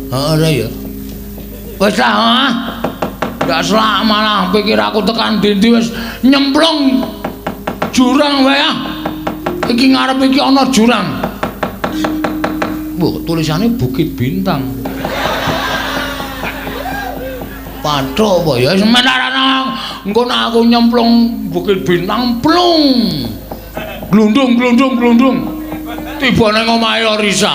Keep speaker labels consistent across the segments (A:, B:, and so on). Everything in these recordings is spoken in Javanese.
A: Heeh ya. Wis ah. Ndak selak malah pikir aku tekan ndi wis nyemplung jurang wae ah. Iki ngarep iki ana jurang. Mbok tulisane Bukit Bintang. Pathuk apa ya semenarana engko nek aku nyemplung Bukit Bintang plung. Glundung glundung glundung. Tiba nang omahe Orisa.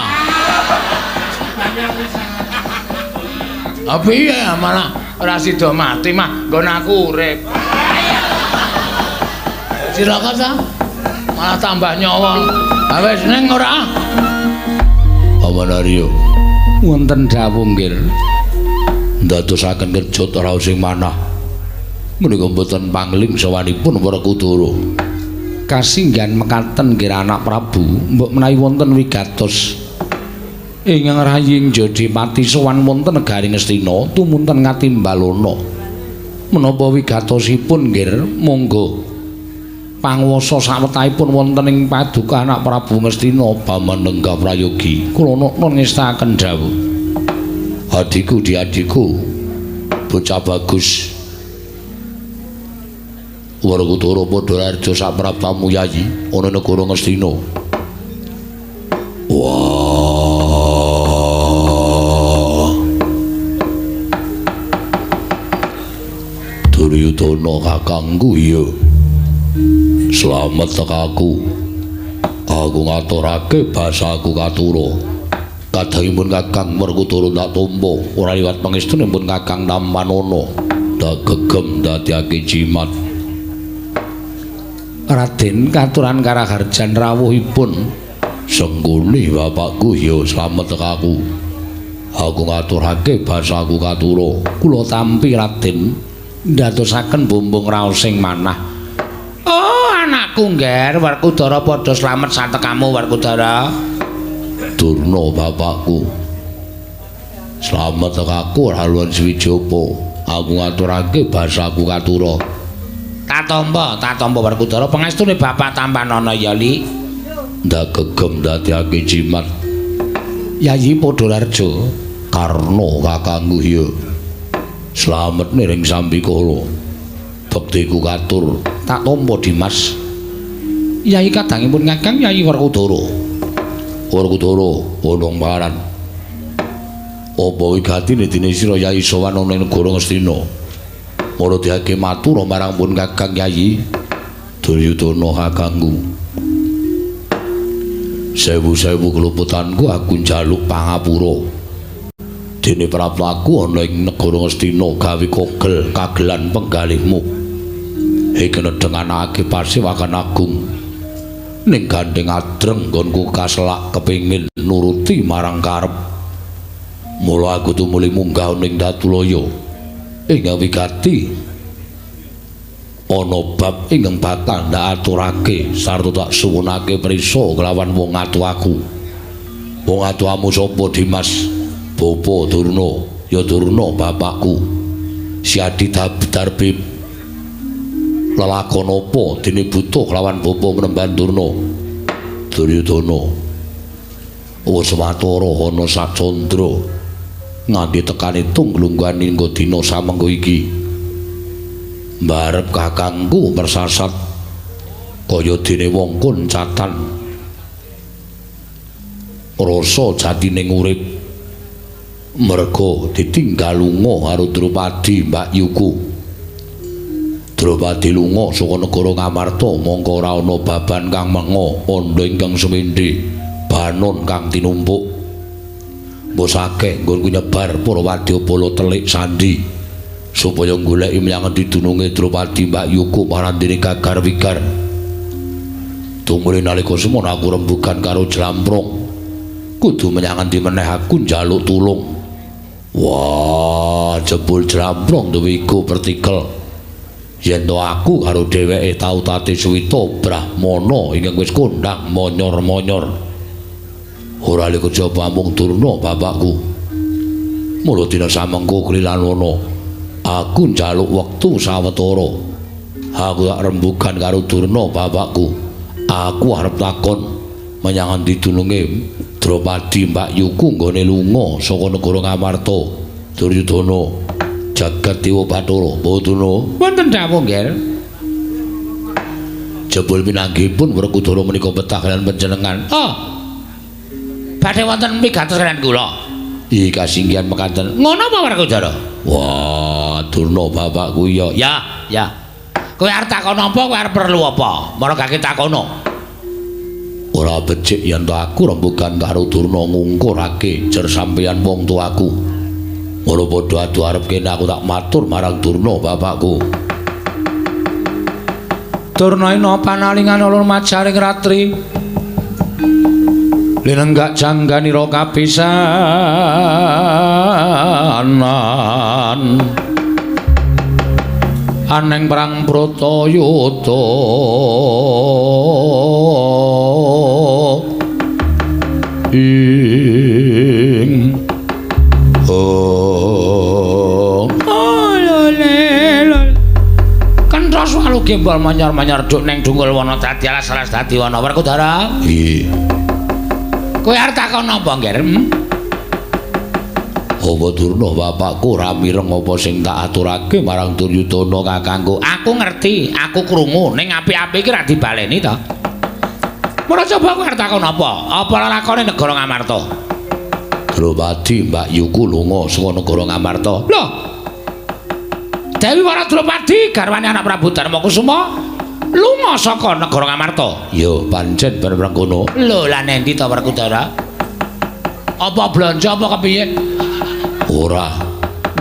A: Apa iya malah ora sida mati mah nggon aku urip. Cilaka ta? Malah tambah nyawa. Ha wis ning ora?
B: Paman Arya,
A: Wonten dawuh nggih.
B: Ndadosaken kerjut raos sing manah. Menika mboten pangling sawanipun Werkudara.
A: Kasinggihan mekaten nggih anak Prabu, mbok menawi wonten wigatos ingkang raying Jodipati sowan wonten negari Ngastina tumunten ngatimbalana. Menapa wigatosipun nggih monggo panguwasa sawetahipun wonten ing paduka anak Prabu Ngastina
B: Paman Nenggah Prayogi.
A: Kula nukun ngestakaken dawuh.
B: Adikku di adikku bocah bagus. Werkudara padha raja saprabamu yayi ana negara Ngastina. Wah. Duryudana kakangku iya. Slamet tekaku. Aku ngaturake basaku katura. Kadangipun Kakang Werkudara tak tampa, ora liwat pangestunipun Kakang Tampanana. Tak gegem dadiake jimat.
A: Raden katuran karaharjan rawuhipun
B: Sengguni bapakku ya slamet tekaku. Aku ngaturake basaku katura.
A: Kula tampi Raden ndadosaken bumbung raos sing manah. Oh anakku ngger Werkudara padha slamet satekamu Werkudara.
B: Durna bapakku. Slamet tekaku haluan Swijapa. Aku ngaturake basaku katura.
A: Tatampa, tatampa Werkudara pangestune bapak tampanana ya Li.
B: Ndak gegem dadiake jimat.
A: Yayi Padharjo
B: Karna kakangku ya. Slamet niring sambikala. Bektiku katur.
A: Tak tampa Dimas. Yayi kadangipun Kakang Yayi Werkudara.
B: Werkudara wonong paran. Apa wigatine dene sira Yayi sowan ana ing negara Ngastina? Mara diake matur marang pun Kakang Yayi Duryudana kakangku. Sewu-sewu keluputanku aku njaluk pangapura. Dene prabu aku ana ing negara Ngastina gawe kogel kagelan penggalihmu. Iki nedheng anake Pasewakan Agung. Ning gandeng adreng nggonku kaselak kepengin nuruti marang karep. Mula aku tumuli munggah ning Datulaya. Ingkang wigati ana bab ingkang bakal ndak aturake sarta tak suwunake prisa kelawan wong atuaku. Wong atuamu sapa Dimas? Bapa Durna, ya Durna bapakku. Si Adi Darbi lelakon apa dene butuh kelawan bapa Mremban Durna? Duryudana. Wis watara ana sacandra nganti tekan itung glungguhan hingga dina samengko iki. Mbarep kakangku mersasat kaya dene wong koncatan. Rasa jatine urip merga ditinggal lunga karo Drupadi mbakyuku. Drupadi lunga saka negara Ngamarta mongko ora ana baban kang menga andha ingkang semendhe banon kang tinumpuk. Mbok akeh nggonku nyebar para wadyabala telik sandi supaya goleki menyang endi dununge Drupadi mbakyuku marandene gagar wigar. Tumuli nalika semono aku rembugan karo Jlamprong. Kudu menyang endi meneh aku njaluk tulung. Wah, jebul Jlamprong duwe iku pertikel. Yen to aku karo dheweke tau tate suwita brahmana ingkang wis kondhang monyor-monyor. Ora lek kejaba amung Durna bapakku. Mula dina samengko klilanana aku njaluk wektu sawetara. Aku tak rembugan karo Durna bapakku. Aku arep takon menyang endi dununge Drupadi Mbak Yuku nggone lunga saka negara Ngamarta. Duryudana jagat Dewa Bathara Badana.
A: Wonten dawuh, Nggih.
B: Jebul pinanggihipun Werkudara menika betah kaliyan panjenengan.
A: Oh. Badhe wonten migatos kaliyan kula.
B: Ih, kasinggihan mekaten.
A: Ngono apa Werkudara?
B: Wah, Durna bapakku iya.
A: Ya, ya. Kowe arep takon apa, kowe arep perlu apa? Mara gak takono.
B: Ora becik yen to aku rembugan karo Durna ngungkurake jer sampeyan wong tuaku. Ora padha adu arep kene aku tak matur marang Durna bapakku.
A: Durna ina panalingan ulun majaring ratri. Linenggak jangganira kapisanan. Aneng perang Bratayuda.
B: Ing oh
A: Kenthos walu gembol manyar-manyar duk neng dunggul wana dadi alas-alas dadi wana Werkudara.
B: Iya.
A: Kowe arep takon apa, Ngger?
B: Apa Durna bapakku ora mireng apa sing tak aturake marang Duryudana kakangku?
A: Aku ngerti, aku krungu ning apik-apik iki ra dibaleni to. Mula coba kowe arep takon apa? Apa lelakone negara Ngamarta?
B: Drupadi Mbak Yuku lunga saka negara Ngamarta.
A: Lho. Dewi Wara Drupadi garwane anak Prabu Darmakusuma lunga saka negara Ngamarta.
B: Ya, pancen bener kono.
A: Lho, lah nendi to Werkudara? Apa blanja apa kepiye?
B: Ora,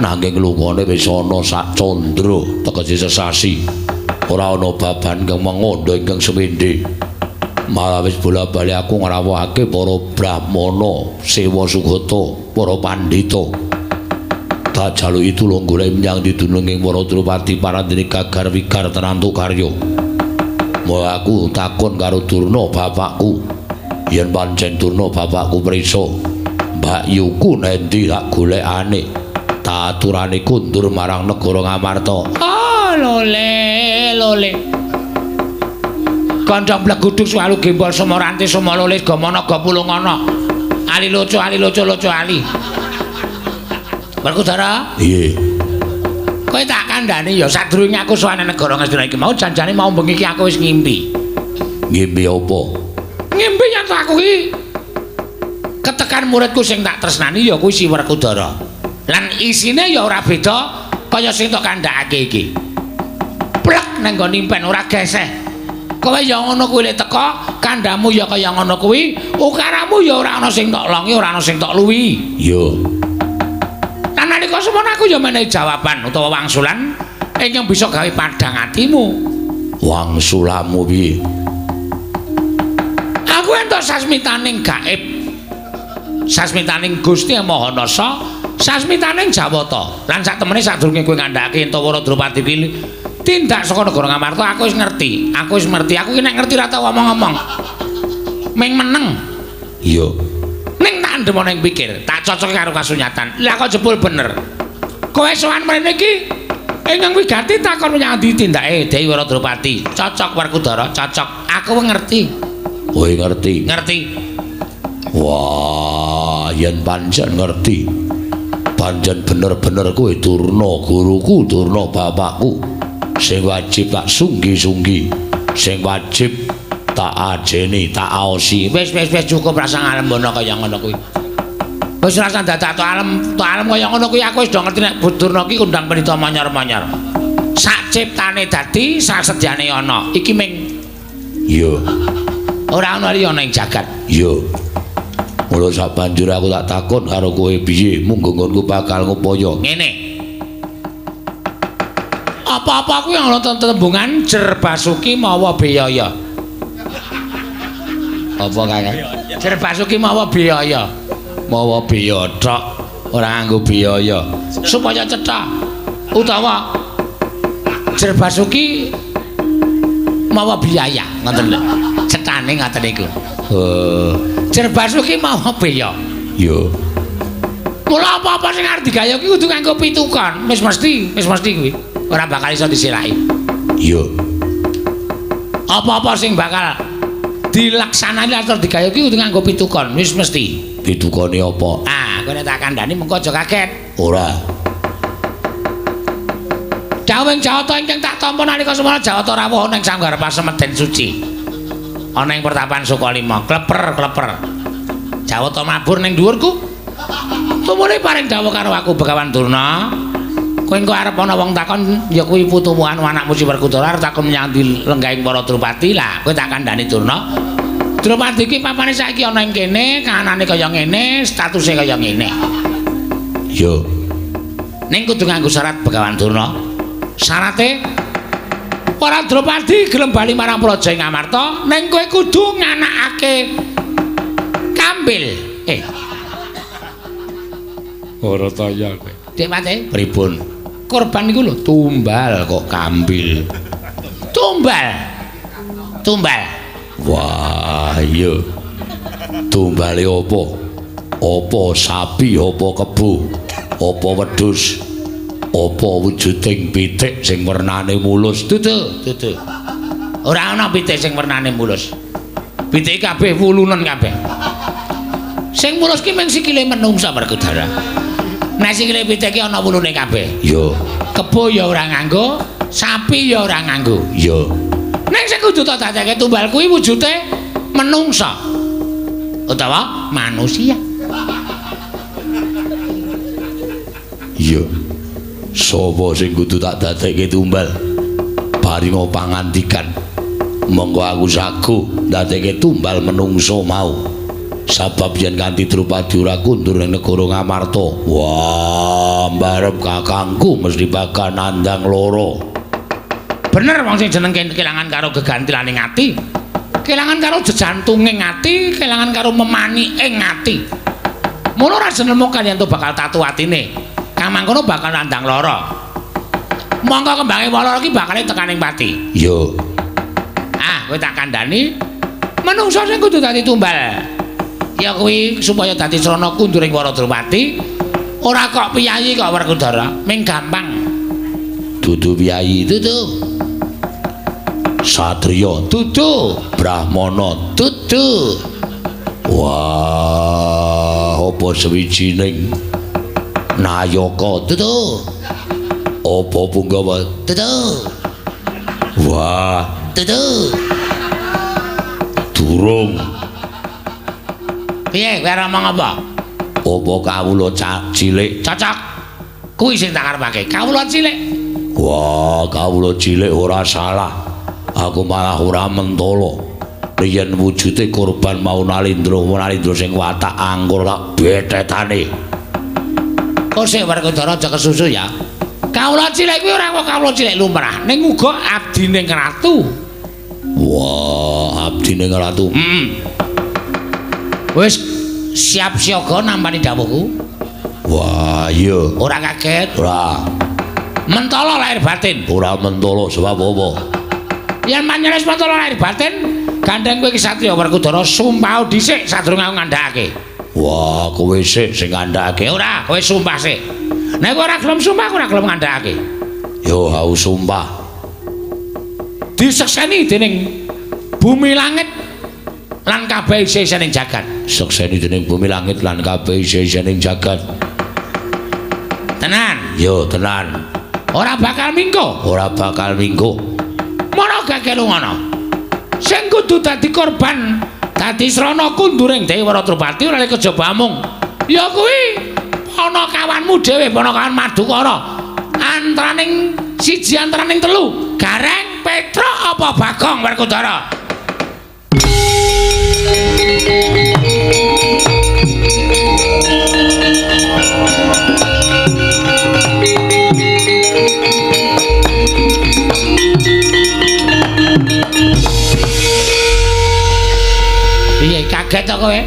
B: nanging lungane wis ana sak candra tegese sesasi. Ora ana baban kang mengandha ingkang semende. Malah wis bola-bali aku ngrawuhake para brahmana, sewa sugata, para pandhita. Tak jaluki tulung golek menyang didununging para Drupadi parandene gagar wigar tenantu karya. Mula aku takon karo Durna bapakku. Yen pancen Durna bapakku prisa, Mbak Yuku nendi tak golekane. Tak aturane kundur marang negara Ngamarta.
A: Oh, lole, lole. Kandhang bleguduk swalu gembol sumorante sumololis gamana gapulungana. Ali loco ali loco loco ali. Werkudara?
B: Iya.
A: Kowe tak kandhani ya sadurunge aku sowan negara Ngastina iki mau janjane mau bengi iki aku wis ngimpi.
B: Ngimpi apa?
A: Ngimpi yen aku iki ketekan muridku sing tak tresnani ya kuwi si Werkudara. Lan isine ya ora beda kaya sing tak kandhakake iki. Plek nang nggon impen ora geseh. Kowe ya ngono kuwi lek teka, kandhamu ya kaya ngono kuwi, ukaramu ya ora ana sing tok longi, ora ana sing tok luwi.
B: Iya.
A: Lan nalika semono aku ya menehi jawaban utawa wangsulan ingkang bisa gawe padhang atimu.
B: Wangsulamu piye?
A: Aku entuk sasmitaning gaib. Sasmitaning Gusti Maha Nasa, sasmitaning Jawata. Lan sak temene sadurunge kowe ngandhakake Entawara Drupadi kuwi tindak saka negara Ngamarta, aku wis ngerti. Aku wis ngerti. Aku ki nek ngerti ora tau omong-omong. Ming meneng.
B: Iya.
A: Ning tak andhem ana ing pikir, tak cocoke karo kasunyatan. Lah kok jebul bener. Kowe sowan mrene iki ingkang wigati takon menyang ndi tindake Dewi Wara Drupadi. Cocok Werkudara, cocok. Aku ngerti.
B: Kowe ngerti?
A: Ngerti.
B: Wah, yen pancen ngerti. Pancen bener-bener kowe Durna guruku, Durna bapakku. Sing wajib tak sunggi-sunggi, sing wajib tak ajeni, tak aosi.
A: Wis wis wis cukup rasa ngalembono kaya ngono kuwi. Wis rasa dadak tok alem, tok alem kaya ngono kuwi aku wis do ngerti nek Durna ki kundang pendhita manyar-manyar. Sak ciptane dadi, sak sedyane ana. Iki ming
B: iya.
A: Ora ana liya ning jagat.
B: Iya. Mula sabanjur aku tak takon karo kowe piye munggo nggonku bakal ngupaya.
A: Ngene. Apa-apa aku yang nonton tembungan Jer Basuki mawa biaya. Apa kakak? Jer Basuki mawa biaya. Mawa biaya tok, ora nganggo biaya. Supaya cetha. Utawa Jer Basuki mawa biaya, ngoten lho. Cethane ngoten niku. Jer Basuki mawa biaya.
B: Iya.
A: Mula apa-apa sing arep digawe iki kudu nganggo pitukan. Wis mesti kuwi. Ora bakal iso disilaki.
B: Iya.
A: Apa-apa sing bakal Dilaksanani atau digawe iki kudu nganggo pitukon, wis mesti.
B: Pitukone apa?
A: Ah, kowe nek tak kandhani mengko aja kaget.
B: Ora.
A: Dawuhing Jawata ingkang tak tampa nalika semana Jawata rawuh ana ing sanggar pasemeden suci. Ana ing pertapan Sukalima, kleper-kleper. Jawata mabur ning dhuwurku. Tumune paring dawuh karo aku Begawan Durna. Kowe engko arep ana wong takon ya kuwi putumu anu anakmu si Werkudara arep takon menyang lenggahing para Drupadi. Lah kowe tak kandhani Durna. Drupadi iki papane saiki ana ing kene, kahanane kaya ngene, statuse kaya ngene.
B: Yo.
A: Ning kudu nganggo syarat Begawan Durna. Syarate para Drupadi gelem bali marang Praja ing Amarta, ning kowe kudu nganakake kambil. Ora taya kowe. Dik Pate,
B: pripun?
A: Korban iku lho tumbal kok kambil. Tumbal. Tumbal.
B: Wah, iya. Tumbale apa? Apa sapi, apa kebo, apa wedhus, apa wujuding pitik sing wernane mulus?
A: Dudu, dudu. Ora ana pitik sing wernane mulus. Pitik kabeh wulunen kabeh. Sing mulus ki mung sikile menungsa Werkudara. Nek sikile pitik ki ana wulune kabeh.
B: Iya.
A: Kebo ya ora nganggo, sapi ya ora nganggo.
B: Iya.
A: Nek sing kudu tak dadeke tumbal kuwi wujude menungsa utawa manusia.
B: Iya. Sapa sing kudu tak dadekke tumbal? Paringa pangandikan. Monggo aku sagu dadekke tumbal menungsa mau. Sabab yen kanthi Drupadi ora kundur ning negara Ngamarta. Wah, mbarep kakangku mesti bakal nandang loro.
A: Bener wong sing jeneng kelangan karo gegantilane ati. Kelangan karo jejantunging ati, kelangan karo memani ing ati. Mula ora jenemu kaliyan to bakal tatu atine. Kang mangkono bakal nandang lara. Mongko kembange lara iki bakale tekaning pati.
B: Iya.
A: Ah, kowe tak kandhani menungsa sing kudu dadi tumbal. Ya kuwi supaya dadi srana kunduring para Drupadi. Ora kok piyayi kok Werkudara, ming gampang.
B: Dudu piyayi,
A: dudu.
B: Satriya,
A: dudu.
B: Brahmana,
A: dudu.
B: Wah, apa sewijining nayaka,
A: dudu.
B: Apa punggawa,
A: dudu.
B: Wah,
A: dudu.
B: Durung.
A: Piye kowe arep ngomong apa?
B: Apa kawula cilik?
A: Cocok. Kuwi sing tak karepake. Kawula cilik.
B: Wah, kawula cilik ora salah. Aku malah ora mentolo. Yen wujude korban mau Nalindra, Nalindra sing watak angkur tak bethetane.
A: Kok sik Werkudara aja kesusu ya. Kawula cilik kuwi ora kok kawula cilik lumrah, ning uga abdine ratu.
B: Wah, abdine ratu.
A: Heeh. Wis siap siaga nampani dawuhku.
B: Wah, iya.
A: Ora kaget.
B: Ora.
A: Mentolo lahir batin.
B: Ora mentolo sebab apa?
A: Yen manyenes mentolo lahir batin, gandeng kowe Ksatria Werkudara sumpah dhisik sadurunge aku ngandhakake.
B: Wah, kowe sik sing ngandhakake.
A: Ora, kowe sumpah sik. Nek kowe ora gelem sumpah, aku ora gelem ngandhakake.
B: Yo, aku sumpah.
A: Disekseni dening bumi langit lan kabeh isih-isining jagat.
B: Sekseni dening bumi langit lan kabeh isih-isining jagat.
A: Tenan.
B: Yo, tenan.
A: Ora bakal mingko.
B: Ora bakal mingko.
A: Mono gage lungono. Sing kudu dadi korban, dadi srana kunduring Dewi Drupadi ora kejaba amung. Ya kuwi panakawanmu dhewe, panakawan Madukara. Antaraning siji antaraning telu, Gareng, Petruk apa Bagong Werkudara? Piye kaget to kowe?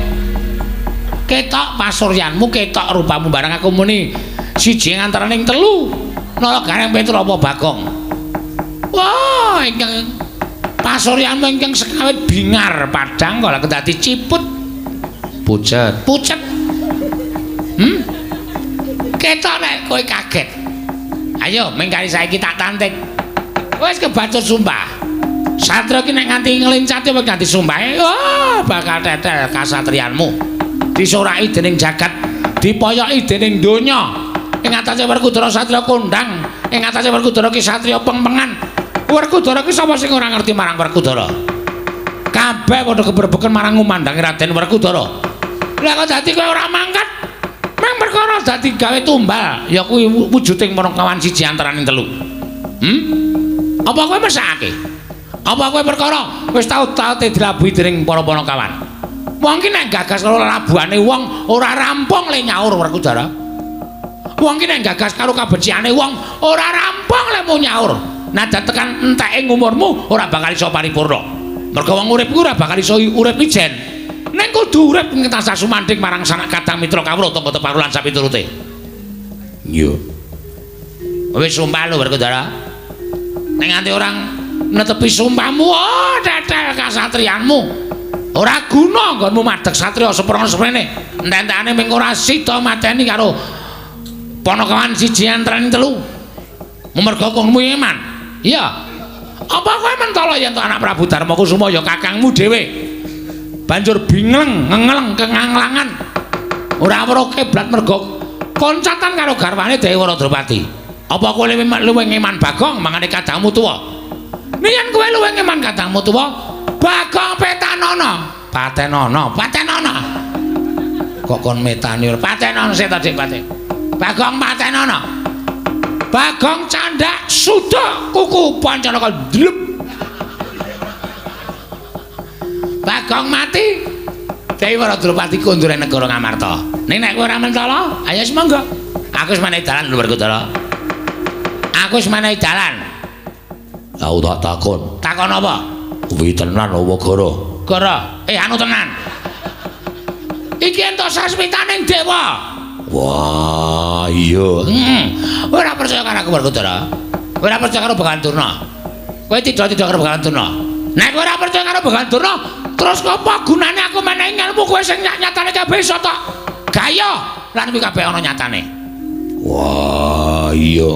A: Ketok pasuryanmu, ketok rupamu barang aku muni siji antaraning telu. Nala Gareng, Petruk apa Bagong? Wah, ingkang pasuryanmu ingkang sekawit bingar padhang kok lha dadi ciput.
B: Pucet.
A: Pucet. Ketok nek kowe kaget. Ayo mengkari saiki tak tanting. Wis kebacut sumpah. Satria ki nek nganti nglencati apa nganti sumpahe, oh, bakal tetel kasatriyanmu. Disoraki dening jagat, dipoyoki dening donya. Ing atase Werkudara satria kondang, ing atase Werkudara ki satria pengpengan. Werkudara ki sapa sing ora ngerti marang Werkudara? Kabeh padha keberbeken marang ngumandangi Raden Werkudara. Lah kok dadi kowe ora mangkat? Meng perkara dadi gawe tumbal, ya kuwi wujuding panakawan siji antaraning telu. Hmm? Apa kowe mesakake? Apa kowe perkara wis tau-tau dilabuhi dening para panakawan? Wong ki nek gagas karo labuhane wong ora rampung le nyaur Werkudara. Wong ki nek gagas karo kabecikane wong ora rampung le mu nyaur. Najan tekan enteke umurmu ora bakal iso paripurna. Mergo wong urip kuwi ora bakal iso urip ijen. Ning kudu urip tansah sumandhing marang sanak kadang mitra kawruh tangga teparo lan sapiturute. Iya. Wis sumpah lho Werkudara. Nek nganti orang netepi sumpahmu, oh tetel kasatriyanmu. Ora guna nggonmu madheg satriya seprono seprene. Entek-entekane ming ora sida mateni karo panakawan siji antaraning telu. Mergo kowe iman. Iya. Apa kowe mentala yen to anak Prabu Darmakusuma ya kakangmu dhewe? Banjur bingleng, ngengleng kenganglangan. Ora weruh kiblat mergo koncatan karo garwane Dewi Waradropati. Apa kowe luwih ngeman Bagong mangane kadangmu tuwa? Yen kowe luwih ngeman kadangmu tuwa, Bagong petanono. Patenono, patenono. Kok kon metani ora patenono sik ta Dik Pate. Bagong patenono. Bagong candak suda kuku Pancanaka dlep. Bagong mati. Dewi Waradropati kondur negara Ngamarta. Ning nek kowe ora mentala, ayo wis monggo. Aku wis menehi dalan lho Werkudara. Aku wis menehi dalan.
B: Aku tak takon.
A: Takon apa?
B: Kuwi tenan apa gara?
A: Gara. Anu tenan. Iki entuk sasmitaning dewa.
B: Wah, iya.
A: Ora percaya karo aku Werkudara. Ora percaya karo Begawan Durna. Kowe tidak-tidak karo Begawan Durna. Nek kowe ora percaya karo Begawan Durna, terus apa gunane aku menehi ngelmu kowe sing nyatane kabeh iso tok gaya lan kuwi kabeh ana nyatane.
B: Wah, iya.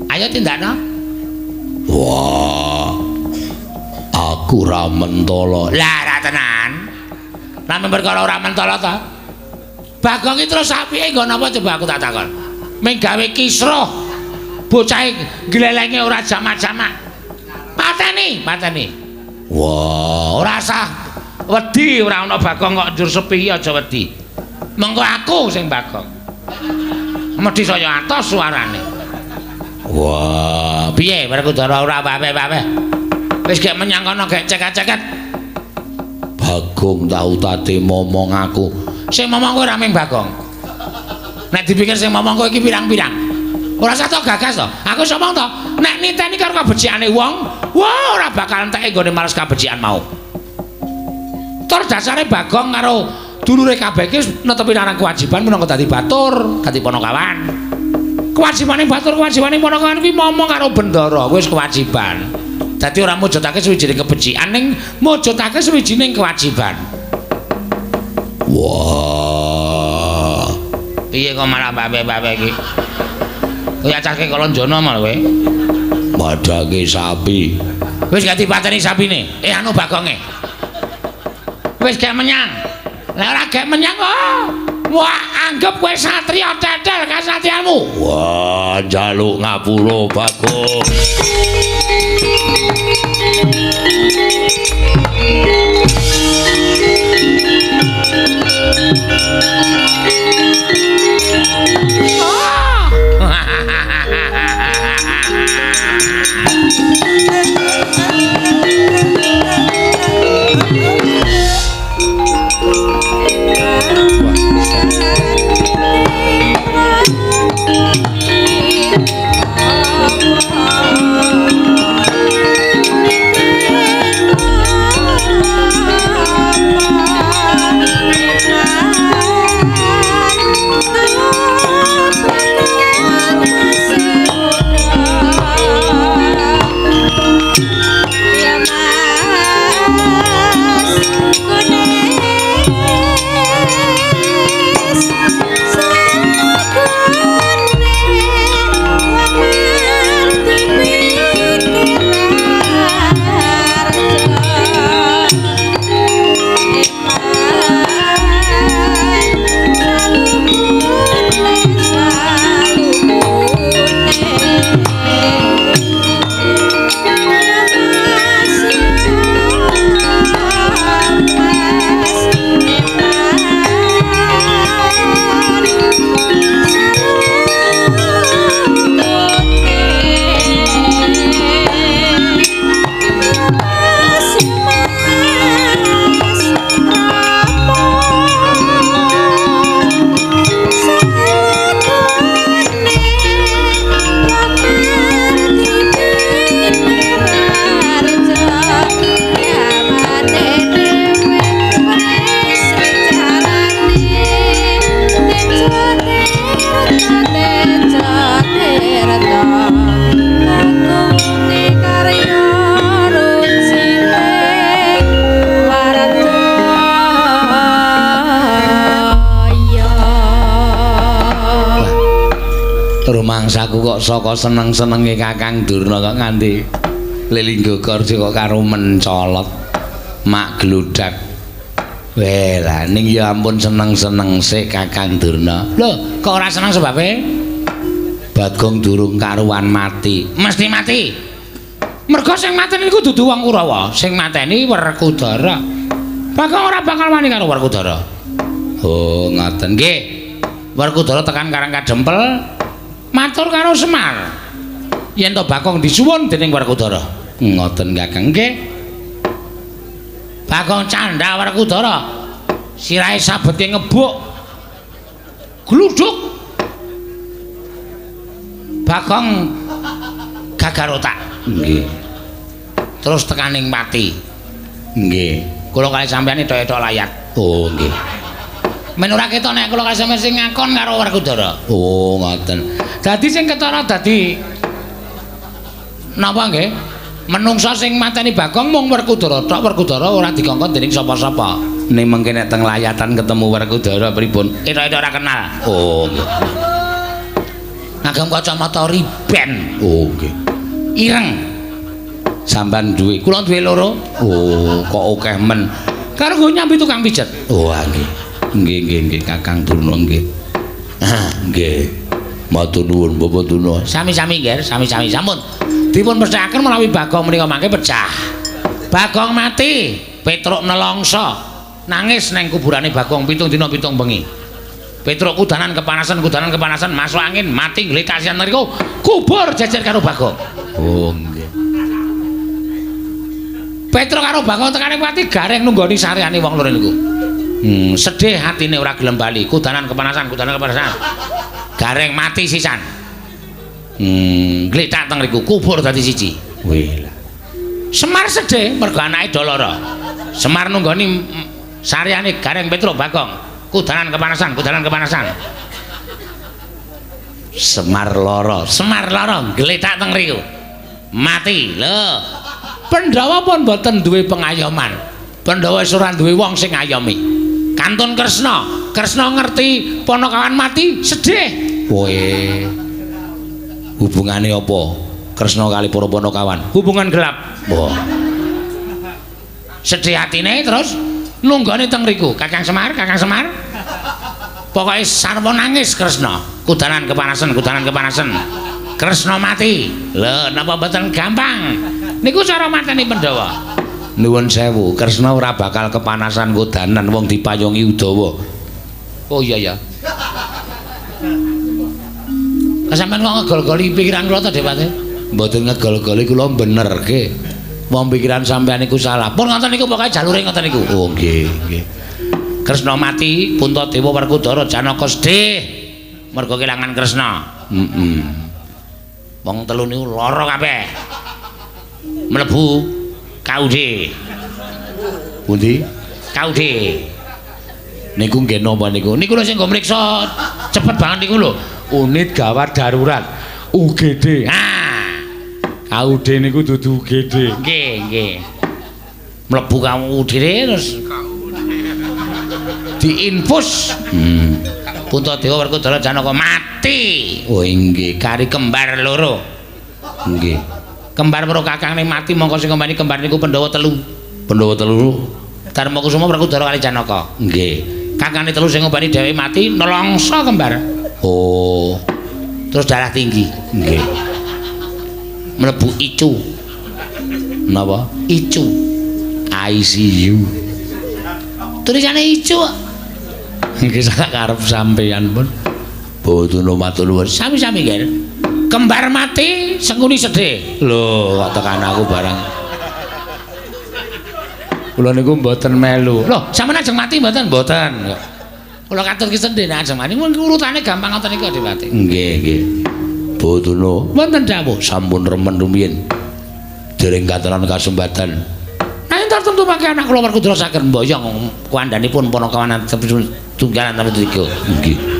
A: Ayo tindakno.
B: Wah. Aku ora mentala.
A: Lah ora tenan. Lah perkara ora mentala ta? Bagong iki terus apike nggon apa coba aku tak takon. Ming gawe kisruh. Bocahe glelenge ora jamak-jamak. Pateni, pateni.
B: Wah,
A: ora sah wedi ora ana Bagong kok njur sepi aja wedi. Mengko aku sing Bagong. Medhi saya atos suarane.
B: Wah,
A: piye Werkudara ora wae-wae. Wis gek menyang kono gek ceket-ceket.
B: Bagong tau tate momong aku.
A: Sing momong kowe ora ming Bagong. Nek dipikir sing momong kowe iki pirang-pirang. Ora usah tok gagas to. Aku iso omong to. Nek niteni karo kabecikane wong, wah ora bakal enteke nggone males kabecikan mau. Tur dasare Bagong karo dulure kabeh iki netepi marang kewajiban minangka dadi batur, dadi panakawan. Kewajibane batur, kewajibane panakawan kuwi momong karo bendara, wis kewajiban. Dadi ora mujudake suwijining kebecikan ning mujudake suwijining kewajiban.
B: Wah.
A: Piye kok malah babe-babe iki? Kowe acake kalonjono malah kowe.
B: Madhange sapi.
A: Wis gak dipateni sapine. Anu Bagonge. Wis gak menyang. Lah ora gak menyang kok. Wah, anggap kowe satriya tetel kasatriyanmu.
B: Wah, njaluk ngapura Bagong.
C: Wah.
A: Rumangsaku kok saka seneng-senenge Kakang Durna kok nganti lelinggo kerja kok karo mencolot mak gludak. Weh lah ning ya ampun seneng-seneng sik Kakang Durna. Lho, kok ora seneng sebabe? Bagong durung karuan mati. Mesti mati. Mergo sing mateni niku dudu wong Kurawa, sing mateni Werkudara. Bagong ora bakal wani karo Werkudara. Oh, ngoten nggih. Werkudara tekan Karang Kadempel matur karo Semar. Yen to Bagong disuwun dening Werkudara. Ngoten Kakang nggih. Bagong candha Werkudara. Sirahe sabetke ngebuk. Gluduk. Bagong gagar otak. Nggih. Terus tekaning pati. Nggih. Kula kali sampeyan etok-etok layat. Oh, nggih. Men ora ketok nek kula kali sampeyan sing ngakon karo Werkudara. Oh, ngoten. Dadi sing ketara dadi napa nggih? Menungsa sing mateni Bagong mung Werkudara tok. Werkudara ora dikongkon dening sapa-sapa. Ning mengke nek teng layatan ketemu Werkudara pripun? Etok-etok ora kenal. Oh, nggih. Ngagem kacamata riben. Oh, nggih. Ireng. Sampean duwe. Kula duwe loro. Oh, kok akeh men. Karo nggo nyambi tukang pijet. Oh, nggih. Nggih, nggih, nggih Kakang Durna nggih. Ah, nggih. Matur nuwun Bapak Durna. Sami-sami nggih, sami-sami. Sampun. Dipun pesthekaken menawi Bagong menika mangke pecah. Bagong mati, Petruk nelongso. Nangis neng kuburane Bagong 7 dina 7 bengi. Petruk kudanan kepanasan, masuk angin, mati gletak sian mriku, kubur jejer karo Bagong. Oh, nggih. Petruk karo Bagong tekane pati gareng nunggoni sareane wong loro niku. Sedih hatine ora gelem bali, kudanan kepanasan. Gareng mati sisan. Gletak teng riku, kubur dadi siji. Wih lah. Semar sedih mergo anake do lara. Semar nunggoni sareane Gareng Petruk Bagong. Kudanan kepanasan. Semar lara, gletak teng riku. Mati. Lho. Pandhawa pun mboten duwe pengayoman. Pandhawa wis ora duwe wong sing ngayomi. Kantun Kresna, Kresna ngerti Panakawan mati, sedih. Kowe hubungane apa? Kresna kali para Panakawan. Hubungan gelap. Wah. Sedih atine terus nunggone teng riku. Kakang Semar, Kakang Semar. Pokoke sarwa nangis Kresna. Kudanan kepanasan. Kresna mati. Lho, napa mboten gampang? Niku cara mateni Pandhawa. Nuwun sewu, Kresna ora bakal kepanasan kudanan wong dipayungi Udawa. Oh iya ya. Sampeyan kok ngegol-goli pikiran kula to, Dewate? Mboten ngegol-goli kula benerke. Wong pikiran sampeyan niku salah. Pun ngoten niku pokoke jalure ngoten niku. Oh nggih, nggih. Kresna mati, Puntadewa Werkudara Janaka sedih mergo kelangan Kresna. Heeh. Wong telu niku lara kabeh. Mlebu KUD. Pundi? KUD. Niku nggih napa niku? Niku lho sing nggo mriksa cepet banget niku lho. Unit gawat darurat UGD. Ah. KUD niku dudu UGD. Nggih, nggih. Mlebu KUD terus diinfus. Puntadewa Werkudara Janaka mati. Oh nggih, kari kembar loro. Nggih. Kembar karo kakangne mati mongko sing ngomani kembar niku Pandhawa telu. Pandhawa telu Darmakusuma Werkudara kali Janaka. Nggih. Kakane telu sing ngobani dhewe mati nelongso kembar. Oh. Terus darah tinggi. Nggih. Mlebu ICU. Napa? ICU. ICU. Tulisane ICU. Nggih sak karep sampeyan pun. Boten matur nuwun. Sami-sami nggih. Kembar mati Sengkuni sedih. Lho, kok tekan aku barang. Kula niku mboten melu. Lho, sampeyan ajeng mati mboten? Mboten. Kula katur ki sedih nek ajeng mati. Urutane gampang ngoten niku Dewate. Nggih, nggih. Boten wonten dawuh sampun remen rumiyin. Dereng katenan kasempatan. Nah, tertentu mangke anak kula Werkudara saged mboyong kuandhanipun Panakawan tunggalan tiga. Nggih.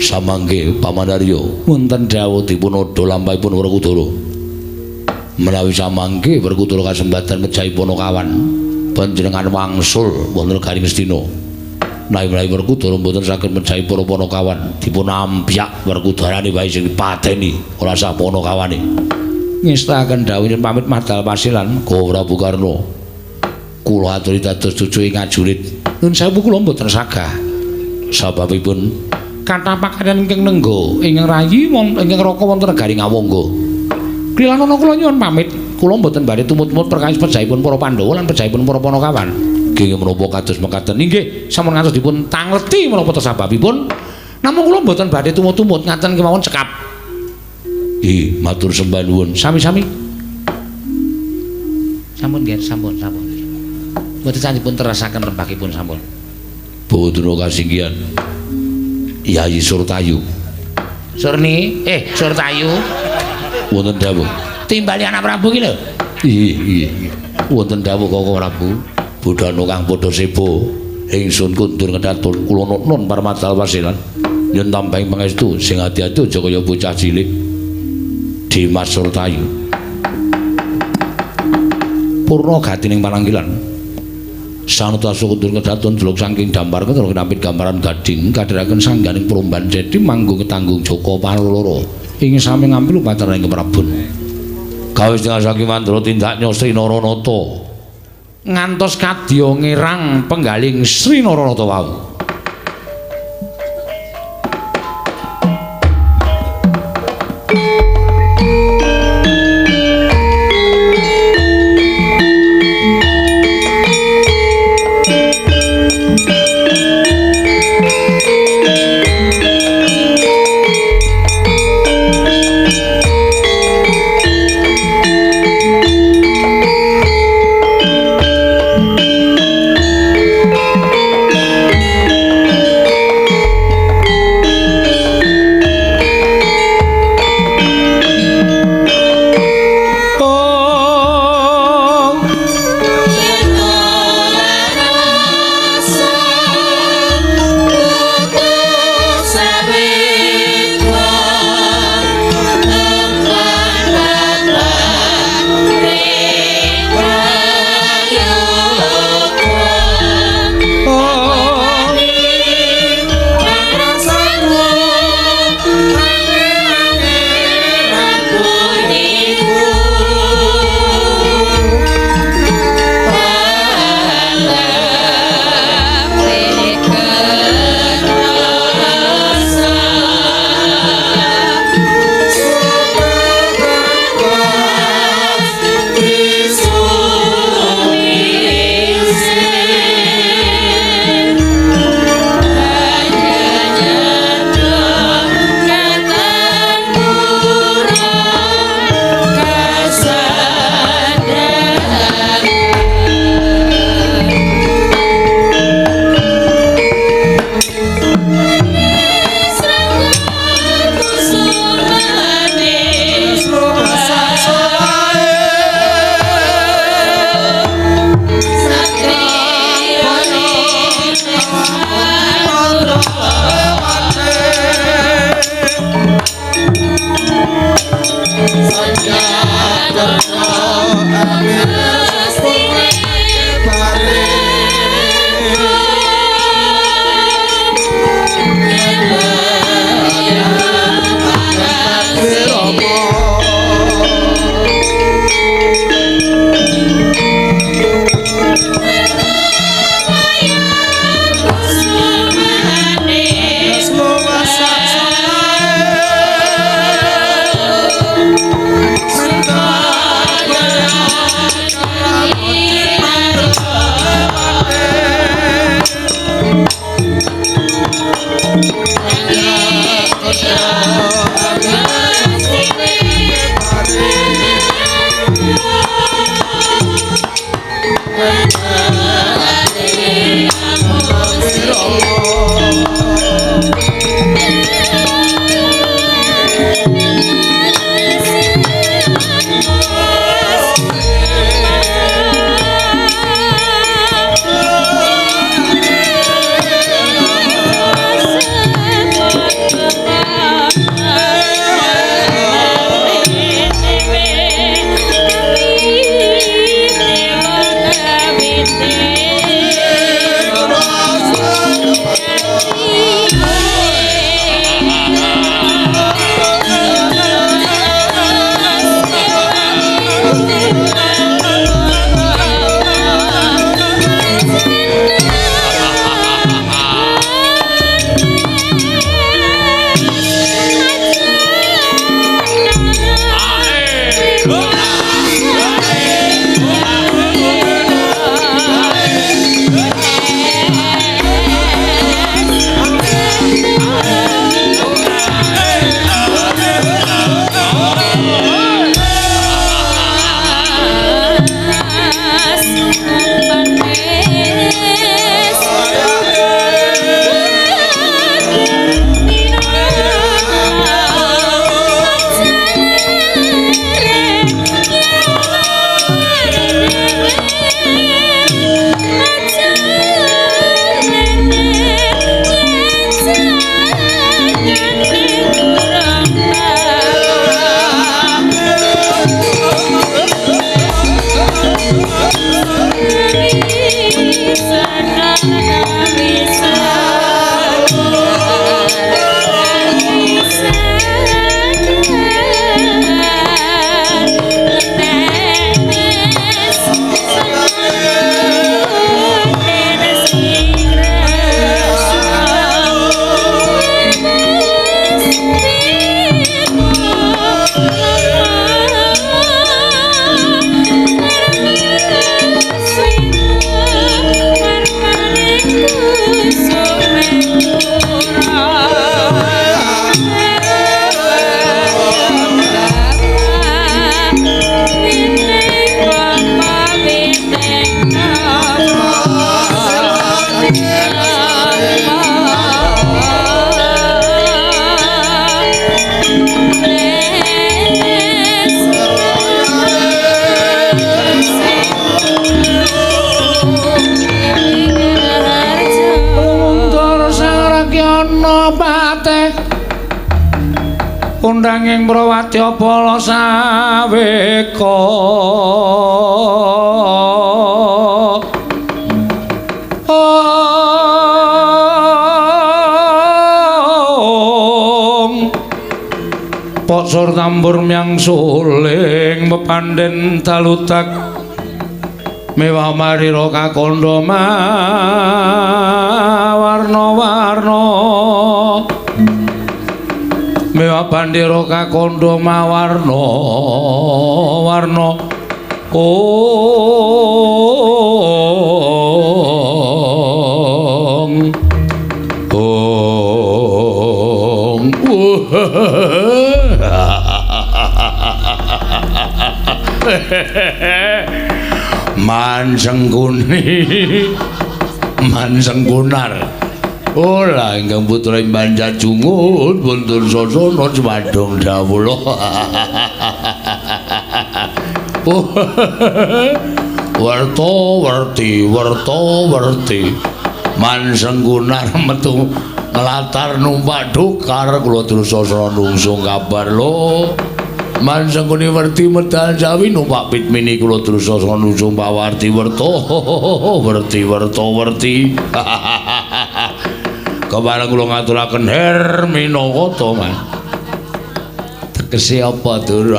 A: Samangke Paman Arya wonten dawuh dipun odha lampahipun Werkudara. Menawi samangke Werkudara kasempatan mejahi Panakawan panjenengan wangsul wonten negari Ngastina.
B: Menawi Werkudara mboten saged mejahi para Panakawan, dipun ampyak Werkudarane wae sing dipateni, ora sah Panakawane.
A: Ngestakaken dawuh nyuwun pamit madal pasilan
B: Ko Prabu Karna. Kula aturi dados cucu ing ajurit.
A: Nuwun sewu kula mboten sagah.
B: Sababipun
A: kathah pakaryan ingkang nengga ingkang rayi wonten ingkang raka wonten negari Ngawangga. Klilanana kula nyuwun pamit, kula mboten badhe tumut-tumut perkawis pejahipun para Pandhawa lan pejahipun para Panakawan.
B: Nggih menapa kados mekaten?
A: Inggih, sampun ngantos dipun tangleti menapa ta sababipun. Namung kula mboten badhe tumut-tumut ngaten kemawon cekap.
B: Ih, matur sembah nuwun.
A: Sami-sami. Sampun nggih, sampun, sampun. Mboten dipun terasaken rembagipun sampun.
B: Bodro kasinggihan. Yayi Surtayu.
A: Surni, Surtayu.
B: Wonten dawuh.
A: Timbali anak Prabu ki lho.
B: Iya, iya. Wonten dawuh Koko Prabu. Budhana kang padha sebo, ingsun kundur ngedatun kula nun parmadal wasilan. Nyun tambahing pangestu sing ati-ati aja kaya bocah cilik. Dimas Surtayu. Purna gatining pananggilan. Sanuta kundur kedatun jeluk saking dampar ketara kinapit gambaran gading kadheraken sangganing promban jedi manggung ketanggung Joko Paloro ing sami ngambil upacara ing Prabon. Gawe setengah saking mandra tindaknya Sri Naranata
A: ngantos kadya ngirang penggaling Sri Naranata wau. teteh undanging Prawatya bala saweka. Poksor tambur myang suling pepandhen dalutak mewah marira kakandha mawarna-warna mewah bandera kakandha mawarna-warna. Ong ong. Mansengkuni Mansengkunar. Ola ingkang putra Banjajungun pun Dursasana jumadung dawuh. Werta werti werta werti Mansengkunar metu nglatar numpak dokar kula Dursasana nungsung kabar lho. Mansengkuni werti medal jawi numpak pit mini kula Dursasana nungsung pawarti werta werti werta werti. Kepareng kula ngaturaken her minangka man. Tegese apa Dur?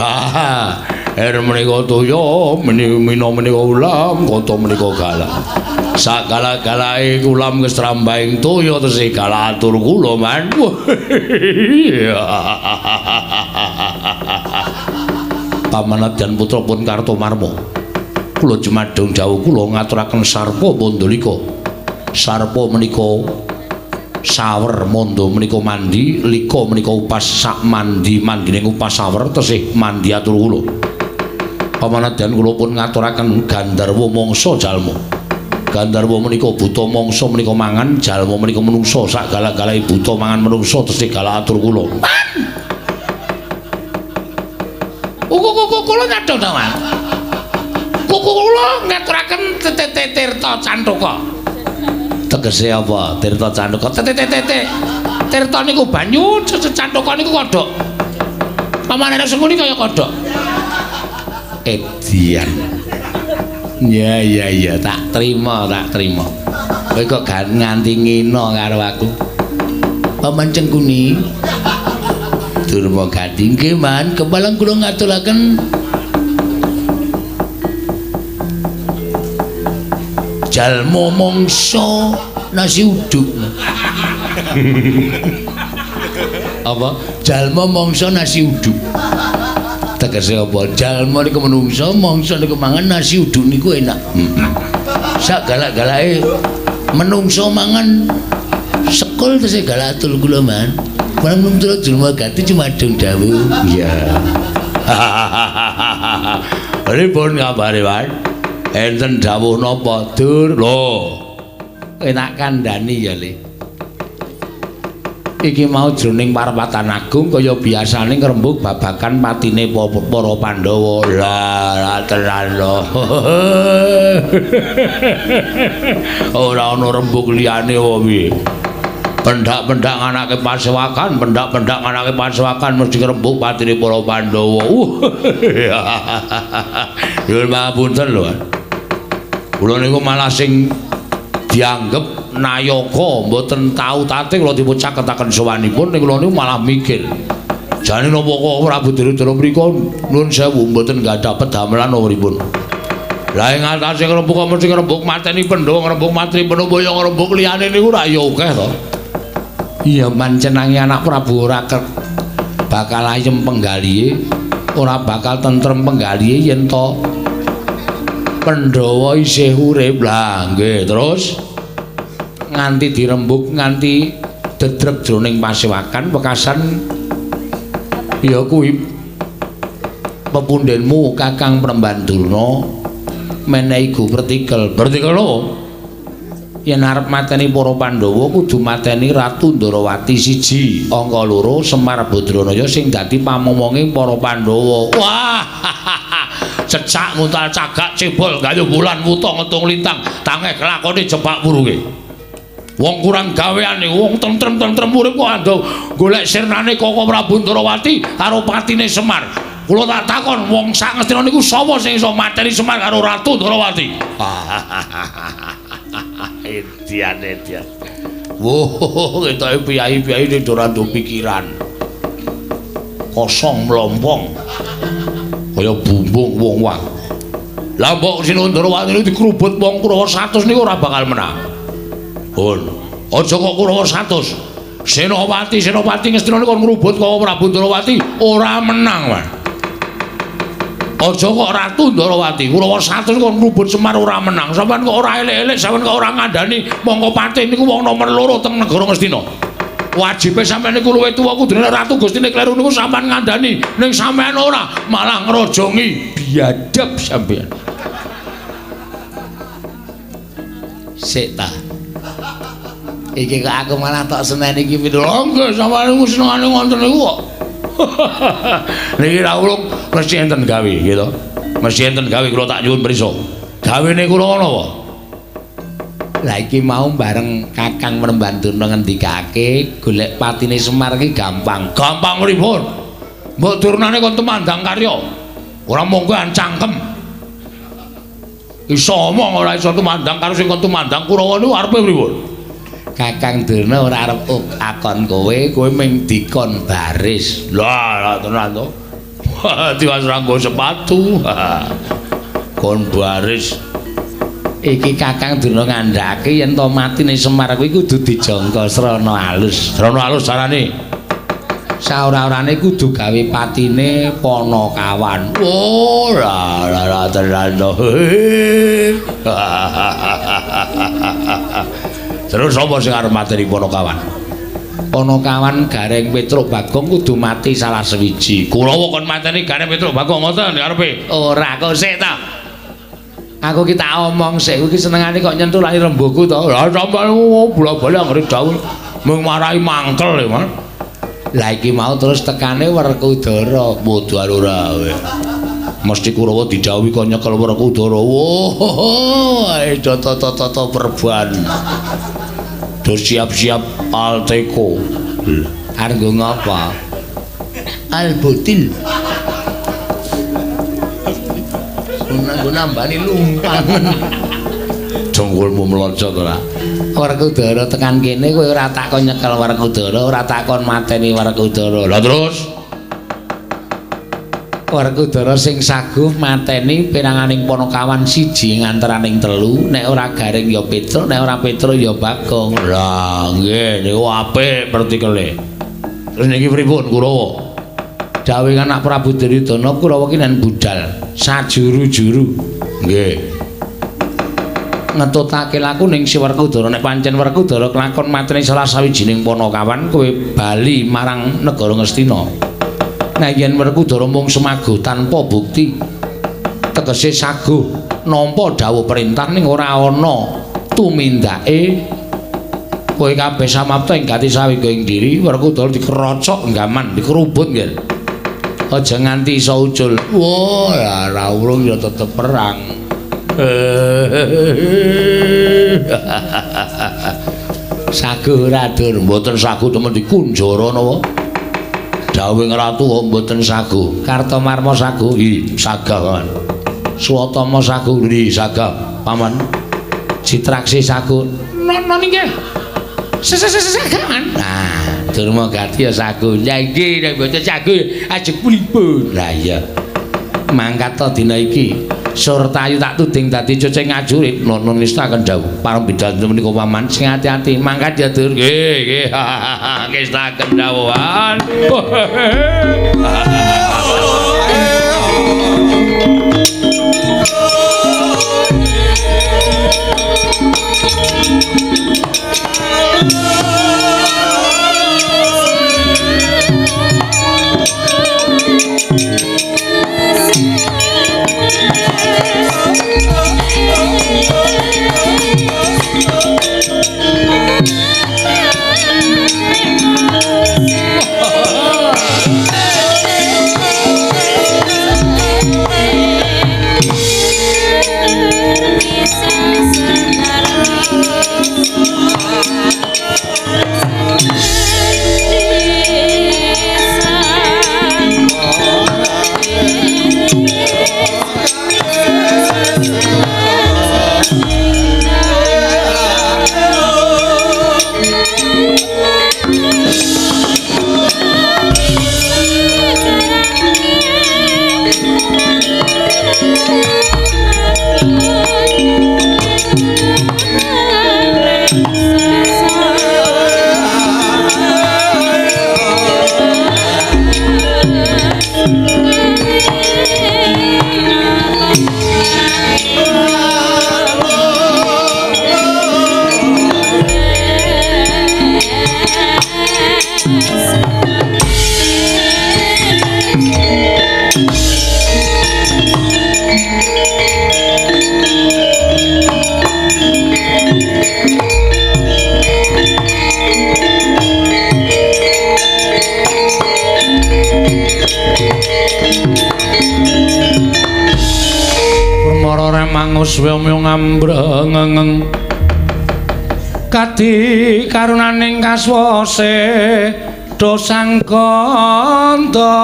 A: Her menika toya, mina menika ulam, kata menika galak. Sagala-galae ulam kestrambahing toya tesih galak atur kula man. Pamanadyan putra pun Kartomarma. Kula jumadung dawuh kula ngaturaken sarpa mandalika. Sarpa menika sawer, manda menika mandi, lika menika upas sak mandi mandine upas sawer tesih mandi atur kula. Pamanadyan kula pun ngaturaken gandharwa mangsa jalma. Gandharwa menika buta mangsa menika mangan, jalma menika menungsa sak galak-galake buta mangan menungsa tesih galak atur kula. Kuku kula nyadong ta, Mas. Kuku kula ngaturaken tirta cantaka. Tegese apa? Tirta cantaka. Tete. Tirta niku banyu, cantaka niku kodhok. Pamane Sengkuni kaya kodhok. Edian. Ya ya ya, tak terima, tak terima. Kowe kok nganti ngina karo aku. Paman Cengkuni. Durma Gati nggih, Man, kepalang kula ngaturaken jalma mangsa nasi uduk. Apa? Jalma mangsa nasi uduk. Tegese apa? Jalma niku menungsa, mangsa niku mangan nasi uduk niku enak. Sak galak-galake menungsa mangan sekul tesih galak atul kula, Man. Kula nuntut Durma Gati jumadung dawuh. Iya. Pripun kabare, Mas? Enten dawuh napa, Dur? Lho. Enak kandhani ya, Le. Iki mau jroning parapatan agung kaya biasane ngrembug babagan patine para Pandhawa. Lah, tenan lho. Ora ana rembug liyane apa piye? Pendak-pendak nganake pasewakan, pendak-pendak nganake pasewakan mesti ngrembug patine para Pandhawa. Nyuwun pangapunten lho. Kula niku malah sing dianggep nayaka mboten tau tate kula dipun caketaken sowanipun ning kula niku malah mikir. Jane napa kok Prabu Duryudana mriku nuwun sewu mboten gadah pedamelan napa pripun. Lah ing atase ngrembug kok mesti ngrembug mateni Pandhawa, ngrembug mateni Pandhawa ya ngrembug liyane niku ra ya akeh to. Iya mancenangi anak Prabu ora bakal ayem penggalihe, ora bakal tentrem penggalihe yen to Pandhawa isih urip. Lah nggih, terus nganti dirembug nganti dedreg jroning pasewakan wekasan ya kuwi pepundhenmu Kakang Premban Durna menehi go pertikel. Pertikel lho. Yen arep mateni para Pandhawa kudu mateni Ratu Ndorowati siji, angka loro Semar Badranaya sing dadi pamomonge para Pandhawa. Wah. Cecak nguntal cagak cebol gayuh bulan wuta ngetung lintang tangeh kelakone jebak wurunge. Wong kurang gaweane, wong tentrem-tentrem urip kok ando golek sirnane Koko Prabu Ndrawati karo patine Semar. Kula tak takon wong sak Ngastina niku sapa sing iso mateni Semar karo Ratu Ndrawati? Edian edian. Wuh, ketoke piyai-piyai ning ora nduk pikiran. Kosong mlompong. Kaya bumbung wong wae. Lah mbok Sina Ndrawati niku dikrubut wong Kurawa 100 niku ora bakal menang. Pun, aja kok Kurawa 100. Senopati Senopati Ngastina niku kon ngrubut Koko Prabu Ndrawati ora menang, Mas. Aja kok Ratu Ndrawati, Kurawa 100 kon ngrubut Semar ora menang. Sampeyan kok ora elek-elek, sampeyan kok ora ngandani mongko patih niku wong nomor 2 teng negara Ngastina. Wajibe sampeyan niku luwih tuwa kudune Ratu Gustine kleru niku sampeyan ngandani, ning sampeyan ora, malah ngrojongi. Biadab sampeyan.
B: Sik ta. Iki kok aku malah tok seneni iki
A: pindho. Nggih, sampeyan niku senengane ngoten niku kok. Niki ra ulung mesti enten gawe gitu. Mesti enten gawe kula tak nyuwun prisa. Gawene kula napa?
B: Lah iki mau bareng Kakang Mrembandurna ngendikake golek patine Semar iki gampang.
A: Gampang pripun? Mbok turnane kon tumandang karya. Ora monggo cangkem. Iso omong ora iso tumandang karo sing kon tumandang Kurawa niku arepe pripun?
B: Kakang Durna ora arep akon kowe, kowe mung dikon baris.
A: Lah, lah tenan to. Tiwas ra nggo sepatu. Kon baris.
B: Iki Kakang Durna ngandhake yen to matine Semar kuwi kudu dijangka srana alus.
A: Srana alus carane.
B: Saora-orane kudu gawe patine Panakawan.
A: Oh, lah lah tenan to. Terus sapa sing arep mateni Panakawan?
B: Panakawan Gareng Petruk Bagong kudu mati salah sewiji.
A: Kurawa kon mateni Gareng Petruk Bagong ngoten arepe?
B: Ora kok sik ta. Aku ki tak omong sik, iki senengane kok nyenthulake rembuku to.
A: Lah sampeyan bola-bali anggere dawuh mung marai mangkel e, Mas.
B: Lah iki mau terus tekane Werkudara.
A: Bodho ora kowe. Mesti Kurawa didhawuhi kon nyekel Werkudara. Wah, ae tata-tata perban. Do siap-siap Alteko.
B: Arep nggo ngapa? Albotil. Nggo nambani lumpang.
A: Jongkulmu mlocot ora?
B: Werkudara tekan kene kowe ora tak kon nyekel Werkudara, ora tak kon mateni Werkudara.
A: Lah terus
B: Werkudara sing saguh mateni peranganing Panakawan siji ngantaraning telu, nek ora Gareng ya Petruk, nek ora Petruk ya Bagong.
A: Lah nggih niku apik pertikele. Terus niki pripun Kurawa?
B: Dawuh anak Prabu Duryudana Kurawa ki nen budal sajuru-juru.
A: Nggih.
B: Ngetutake laku ning si Werkudara, nek pancen Werkudara kelakon mateni salah sawijining Panakawan kowe bali marang negara Ngastina. Nek yen Werkudara mung semaguh tanpa bukti, tegese saguh nampa dawuh perintah ning ora ana tumindake, kowe kabeh samapta ing gati sawega ing diri. Werkudara dikerocok nggaman, dikerubut nggih. Aja nganti iso ucul.
A: Wah, ora urung ya tetep perang.
B: Saguh ora dur,
A: mboten saguh temen dikunjara napa? Dawuh ratu kok mboten saguh.
B: Kartomarma saguh,
A: nggih, sagah paman.
B: Swatama saguh,
A: nggih, sagah paman.
B: Citraksi saguh.
A: Nono nggih. Sagah man.
B: Nah, Durma Gati ya saguh. Ya nggih, nek mboten saguh ajeng pulipun. Lah iya. Mangkat to dina iki. Surtayu tak tuding dadi coceng ngajurit.
A: Nono nistakaken dawuh. Pareng pidanten menika paman
B: sing ati-ati. Mangkat ya Dur.
A: Nggih, nggih. Ngestaken dawuhan. Mangus wemyo ngambrengeng kadi karunaning kaswase dosang kandha.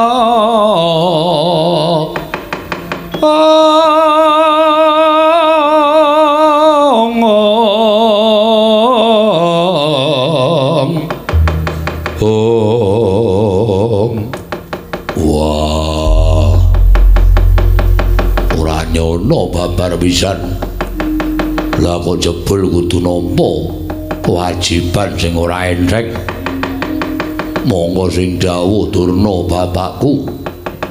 A: Ong. Wah, ora nyono babar pisan. Lah kok jebul kudu nampa kewajiban sing ora entheng. Monggo sing dawuh Durna bapakku.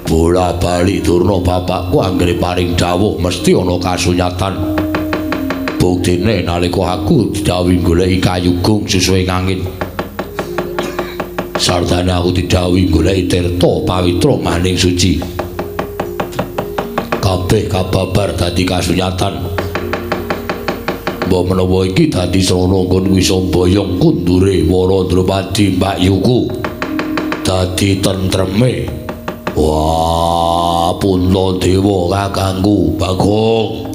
A: Bola bali Durna bapakku anggere paring dawuh mesti ana kasunyatan. Buktine nalika aku didhawuhi goleki kayu gung susuhe angin. Sartane aku didhawuhi goleki tirta pawitra maning suci. Kabeh kababar dadi kasunyatan. Mbok menawa iki dadi srana nggon wis mboyong kundure Wara Drupadi mbakyuku. Dadi tentreme. Wah, Puntadewa kakangku Bagong.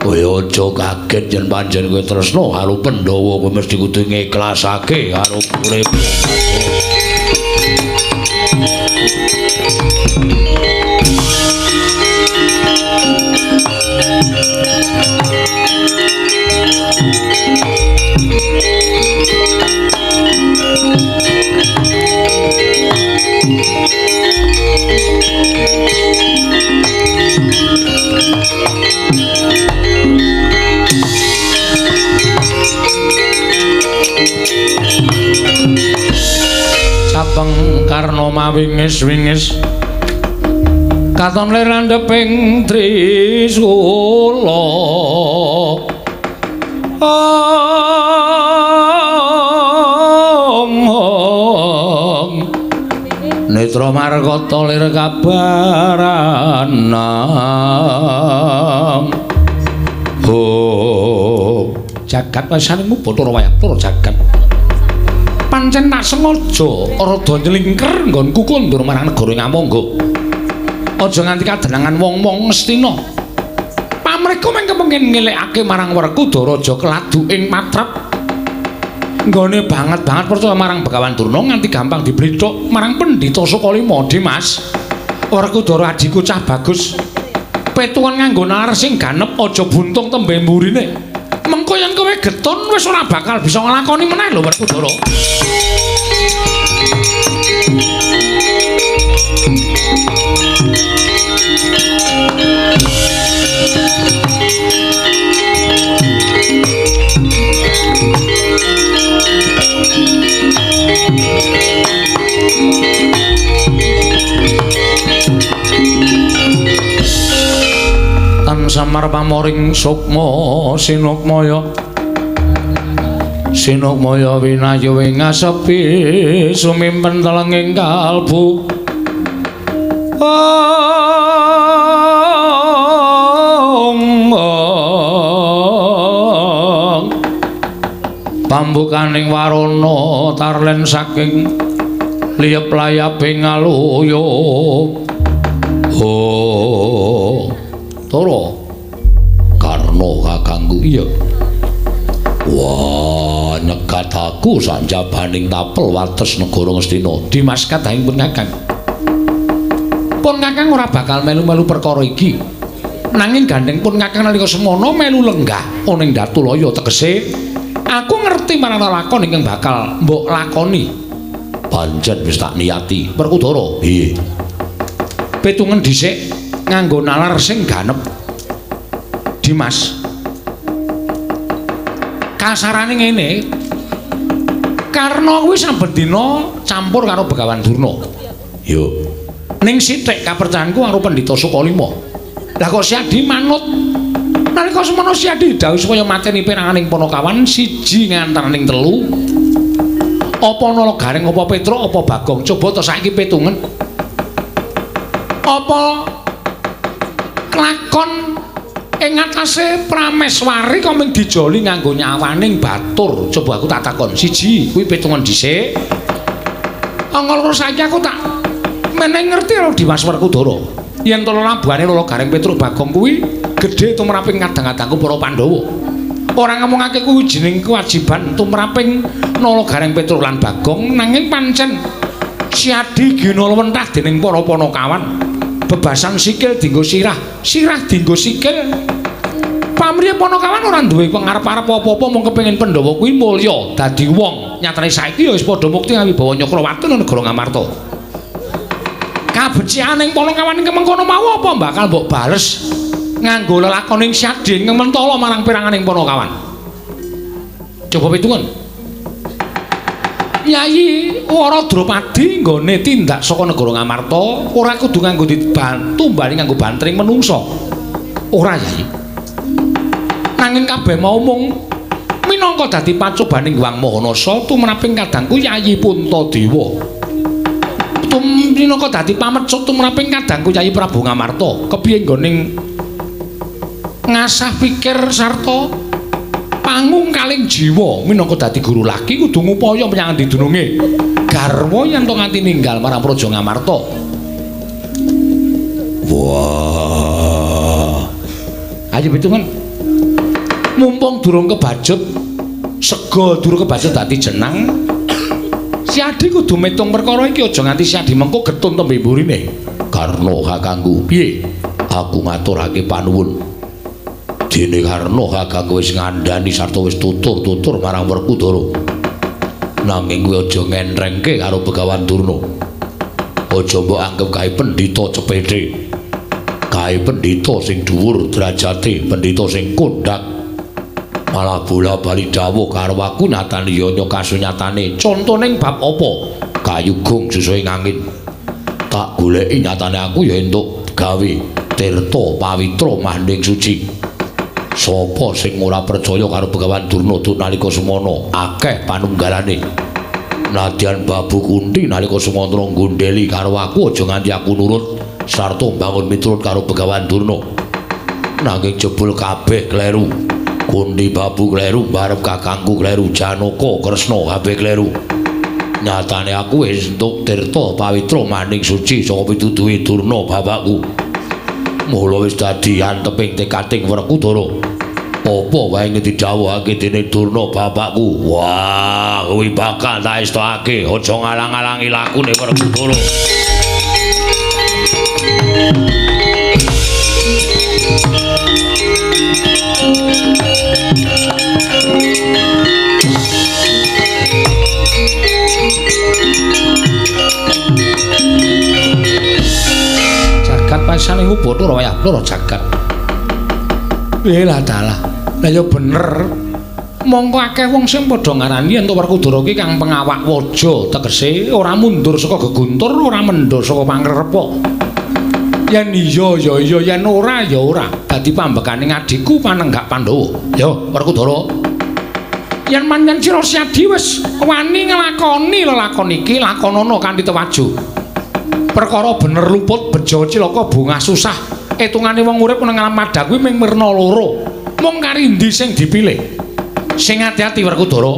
A: Kowe aja kaget yen pancen kowe tresna karo Pandhawa, kowe mesti kudu ngiklasake karo urip. Capeng Karna mawingis-wingis katon lir landheping trisula. Ong netra markata lir kabaranang. Oh, jagat wasanmu Bathara Wayang jagat. Pancen tak sengaja rada nyelingker nggonku kondur marang negara Ngamangga. Aja nganti kadenangan wong-wong Ngastina. Pamrihku mung kepengin ngelekake marang Werkudara aja keladu ing patrap. Nggone banget-banget percaya marang Begawan Durna nganti gampang diblithuk marang Pendhita Sukalima, Dimas. Werkudara adhiku cah bagus. Petuan nganggo nalar sing ganep aja buntung tembe mburine. Mengko yen kowe getun wis ora bakal bisa nglakoni meneh lho Werkudara. Tan samar pamoring sukma sinukmaya sinukmaya winayu ing asepi sumimpen telenging kalbu. Ong ong pambukaning warana tarlen saking liyep layaping aluyup. Oh, Tara Karna kakangku. Iya. Wah, nyegat aku sanjabaning tapel wates negara Ngastina. Dimas kadhahing pun kakang. Pun kakang ora bakal melu-melu perkara iki. Nanging gandeng pun kakang nalika semono melu lenggah ana ing Datulaya, tegese aku ngerti marang lakon ingkang bakal mbok lakoni. Pancen wis tak niati. Werkudara. Piye? Pitungen dhisik nganggo nalar sing ganep. Dimas. Kasarane ngene. Karna kuwi saben dina campur karo Begawan Durna. Yo. Ning sithik kapercayanku karo Pendhita Sukalima. Lah kok Siadi manut? Nalika semono Siadi didhawuhi supaya mateni peranganing Panakawan siji ngantaraning telu. Apa Nala Gareng, apa Petruk, apa Bagong? Coba to saiki pitungen. Apa lakon ing atase Prameswari kok mung dijoli nganggo nyawaning batur? Coba aku tak takon. Siji, kuwi pitungan dhisik. Angka loro saiki aku tak meneh ngerti karo Dimas Werkudara. Yen to labuhane Lala Gareng Petruk Bagong kuwi Gedhe tumraping kadang-kadangku para Pandhawa. Ora ngomongake kuwi jeneng kewajiban tumraping Nala Gareng Petruk lan Bagong, nanging pancen Siadi ginalwentah dening para panakawan. Bebasan sikil dienggo sirah, sirah dienggo sikil. Pamriye panakawan ora duwe pengarep-arep apa-apa mung kepengin Pandhawa kuwi mulya dadi wong. Nyatane saiki ya wis padha mukti ngawibawa Nyakrawati nang negara Ngamarta. Kabecikan panakawan ing mengkono mau apa bakal mbok bales nganggo lelakoning Siadi ing mentala marang peranganing panakawan. Coba pitungan. Yayi Wara Drupadi nggone tindak saka negara Ngamarta ora kudu nganggo ditumbali nganggo bantring menungsa. Ora Yayi. Nanging kabeh mau mung minangka dadi pacobaning Hyang Maha Nasa tumraping kadangku Yayi Puntadewa. Minangka dadi pamecut tumraping kadangku Yayi Prabu Ngamarta. Kepiye nggone ngasah pikir sarta pangungkaling jiwa minangka dadi guru laki kudu ngupaya menyang endi dununge garwa yen to nganti ninggal marang Praja Ngamarta.
B: Wah.
A: Ayo pitungan. Mumpung durung kebacut sega durung kebacut dadi jenang, Siadi kudu metung perkara iki aja nganti Siadi mengko getun tembe mburine.
B: Karna kakangku piye? Aku ngaturake panuwun. Dene Karna kakangku wis ngandhani sarta wis tutur-tutur marang Werkudara. Nanging kowe aja ngenrengke karo Begawan Durna. Aja mbok anggep kae pendhita cepete. Kae pendhita sing dhuwur derajate, pendhita sing kondhak. Malah bola-bali dawuh karo aku nyatane ya kasunyatane.
A: Contone bab apa?
B: Kayu gong susuhe ngangin. Tak goleki nyatane aku ya entuk gawe tirta pawitra manding suci. Sapa sing ora percaya karo Begawan Durna duk nalika semana akeh panunggalane. Nadyan Babu Kunti nalika Sumantra nggondheli karo aku aja nganti aku nurut sarta mbangun miturut karo Begawan Durna. Nanging jebul kabeh kleru. Kunti Babu kleru, barep kakangku kleru, Janaka Kresna kabeh kleru. Nyatane aku wis entuk tirta pawitra maning suci saka pituduhe Durna bapakku. Mula wis dadi anteping tekating Werkudara. Apa wae didhawuhake dening Durna bapakku? Wah, kuwi bakal tak estokake. Aja ngalang-alangi lakune Werkudara.
A: Jagat pasane Bathara wayah Bathara jagat. Lah dalah. Lah ya bener. Mongko akeh wong sing padha ngarani yen Werkudara ki kang pengawak waja, tegese ora mundur saka geguntur, ora mendho saka pangrepa. Yen iya ya iya, yen ora ya ora. Dadi pambekane adhiku panenggak Pandhawa. Yo Werkudara. Yen pancen sira Siadi wis wani nglakoni lelakon iki, lakonana kanthi tewaju. Perkara bener luput bejo cilaka bungah susah. Etungane wong urip nang alam padha kuwi mung werna loro. Mung kari endi sing dipilih? Sing ati-ati Werkudara.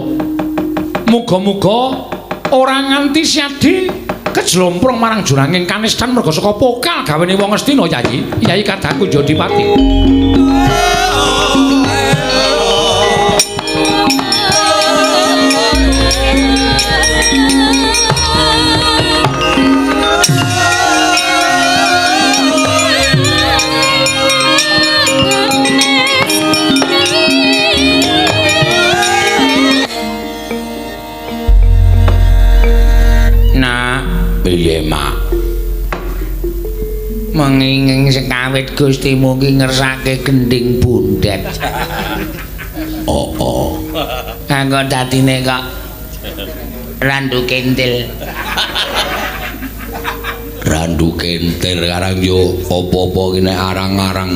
A: Muga-muga ora nganti Siadi kejlomprong marang juranging kanistan merga saka pokal gawene wong Ngastina Yayi. Yayi kadangku Jodipati.
B: Piye, Mak?
C: Menginging sekawit Gustimu ki ngersake gendhing bundet.
B: Oh, oh.
C: Kanggo dadine kok randu kentil.
B: Randu kentil karang yo apa-apa ki nek arang-arang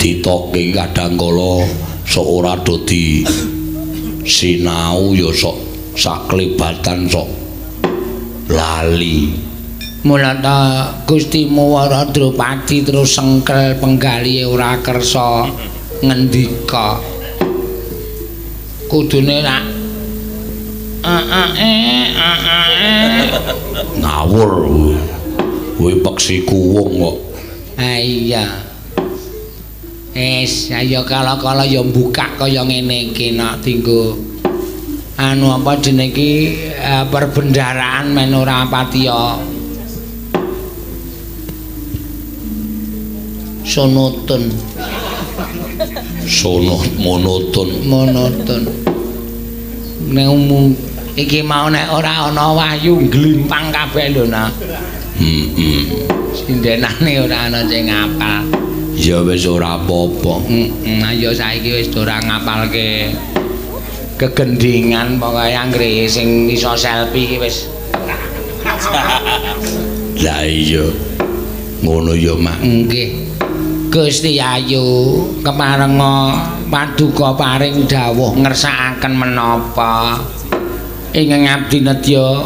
B: ditokke kadang kala sok ora do di sinau yo sok saklebatan sok lali.
C: Mula ta Gustimu Wara Drupadi terus sengkel penggalihe ora kersa ngendika. Kudune rak
B: ngawur kuwi peksi kuwung kok.
C: Ha iya. Wis, ayo kala-kala ya mbukak kaya ngene iki nek dinggo anu apa jenenge iki perbendaraan men ora patiya sonotun.
B: Sono monoton.
C: Monoton. Nek umum iki mau nek ora ana wahyu ngglimpang kabeh lho nak.
B: Heeh.
C: Sindenane ora ana sing ngapal.
B: Ya wis ora apa-apa.
C: Heeh, ayo saiki wis ora ngapalke kegendingan pokoke anggere sing iso selfie iki wis.
B: Lah iya. Ngono ya, Mak.
C: Nggih. Gusti Ayu keparenga paduka paring dawuh ngersakaken menapa ingkang abdi nedya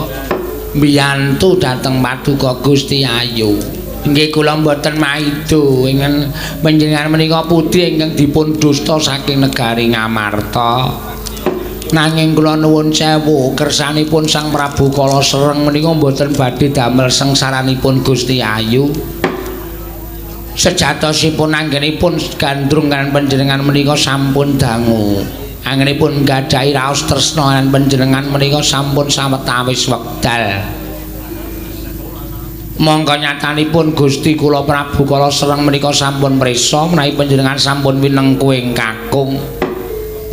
C: mbiyantu dhateng paduka Gusti Ayu. Nggih kula mboten maido ingkang panjenengan menika putri ingkang dipun dusta saking negari Ngamarta. Nanging kula nuwun sewu kersanipun Sang Prabu Kala Sereng menika mboten badhe damel sengsaranipun Gusti Ayu. Sejatosipun anggenipun gandrung kan panjenengan menika sampun dangu. Anggenipun gadhahi raos tresna lan panjenengan menika sampun sawetawis wekdal. Mongko nyatanipun Gusti kula Prabu Kala Sereng menika sampun prisa menawi panjenengan sampun winengku ing kakung.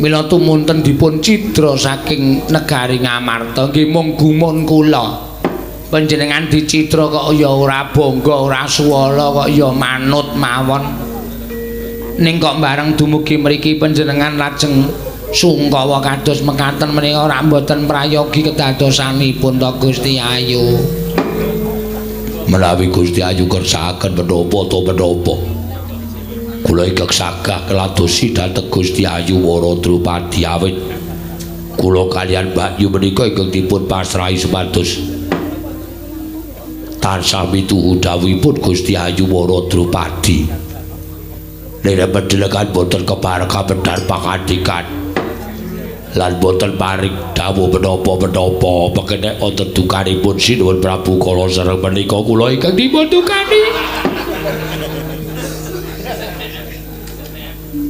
C: Mila tumunten dipun cidra saking negari Ngamarta nggih mung gumun kula. Panjenengan dicitra kok ya ora bangga ora suwala kok ya manut mawon. Ning kok bareng dumugi mriki panjenengan lajeng sungkawa kados mekaten menika ora mboten prayogi kedadosanipun to Gusti Ayu.
B: Menawi Gusti Ayu kersakaken menapa to menapa. Kula ingkang sagah keladosi dhateng Gusti Ayu Wara Drupadi awit kula kaliyan Mbak Yu menika ingkang dipun pasrahi supados tansah mituhu dawuhipun Gusti Ayu Wara Drupadi. Lire pedhelekan boten kepareng kapendhar pangandikan lan boten paring dawuh menapa-menapa pekene wonten dukanipun Sinuwun Prabu Kala Sereng menika kula ingkang dipun dukani.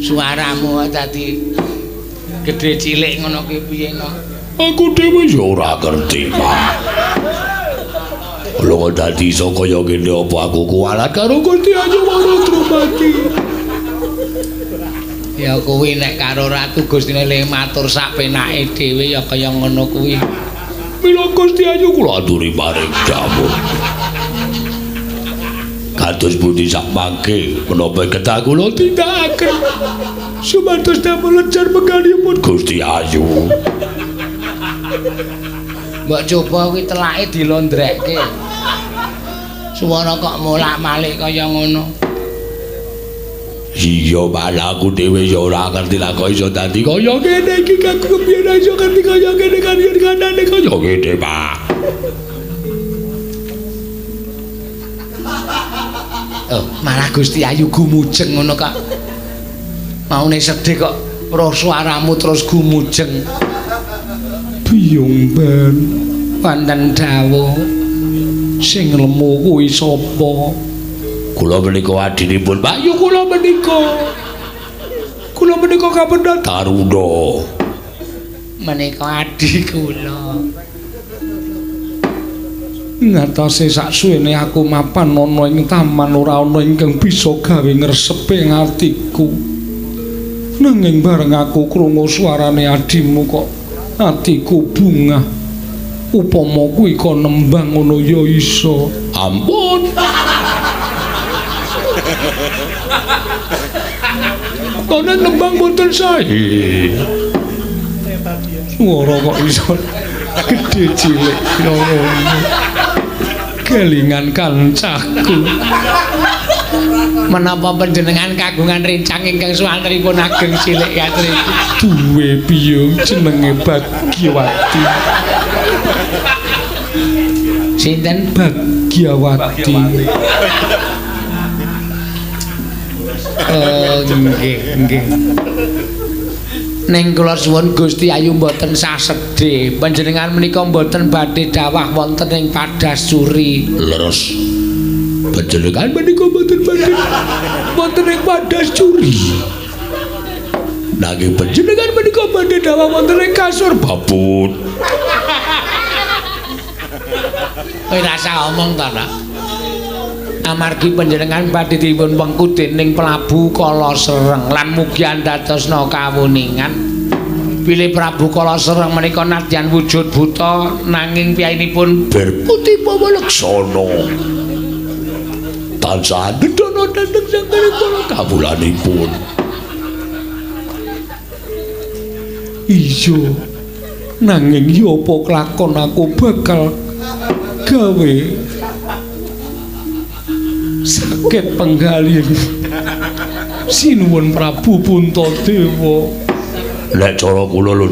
C: Suaramu dadi gedhe cilik ngono ki piye no?
B: Aku dhewe ya ora ngerti, Pak. Lho dadi iso kaya ngene apa aku kuwalat karo Gusti Ayu Wara Drupadi.
C: Ya kuwi nek karo Ratu Gustine le matur sak penake dhewe ya kaya ngono kuwi.
B: Mila Gusti Ayu kula aturi paring dawuh. Kados pundi sak mangke menapa kedah kula tindakaken supados damel lencar penggalihipun Gusti Ayu.
C: Mbok coba kuwi telake dilondrekke. Suara kok molak-malik kaya ngono.
B: Iya, malah aku dhewe ya ora ngerti lah kok iso dadi kaya ngene iki. Aku kepiye iso ngerti kaya ngene kan yen kandhane kaya ngene, Pak.
C: Oh, malah Gusti Ayu gumujeng ngono kok. Maune sedih kok roh suaramu terus gumujeng.
A: Biyung ben
C: wonten dawuh
A: sing lemu kuwi sapa?
B: Kula menika adinipun Pak
A: Yu kula menika. Kula menika kapendhat
B: Taruna.
C: Menika adi kula.
A: Ngatasé saksuwene aku mapan ana ing taman ora ana ingkang bisa gawe ngresepe atiku. Nanging bareng aku krungu suarane adimu kok atiku bungah. Upama kuwi kon nembang ngono ya iso.
B: Ampun.
A: Kono nembang mboten sae. Swara kok iso gedhe cilik ngono. Kelingan kancaku.
C: Menapa panjenengan kagungan rencang ingkang swantenipun ageng cilik katri?
A: Duwe biyung jenenge Bagyawati.
C: Sinten?
A: Bagyawati.
C: Oh, nggih, nggih. Ning kula suwun Gusti Ayu mboten sah sedih. Panjenengan menika mboten badhe dawah wonten ing Padasuri.
B: Leres. Panjenengan menika mboten badhe wonten ing Wadas Curi. Nanging panjenengan menika badhe dawuh wonten ing kasur babut.
C: Kowe rasa omong to, Nak? Amargi panjenengan badhe dipun wengku dening Prabu Kala Sereng lan mugi andadosna kawuningan bilih Prabu Kala Sereng menika nadyan wujud buta nanging piyayinipun
B: Berputi Bawa Leksana tansah nedana dhateng sang para kawulanipun.
A: Iya, nanging ya apa kelakon aku bakal gawe sakit penggalih sinuwun Prabu Puntadewa.
B: Nek cara kula lho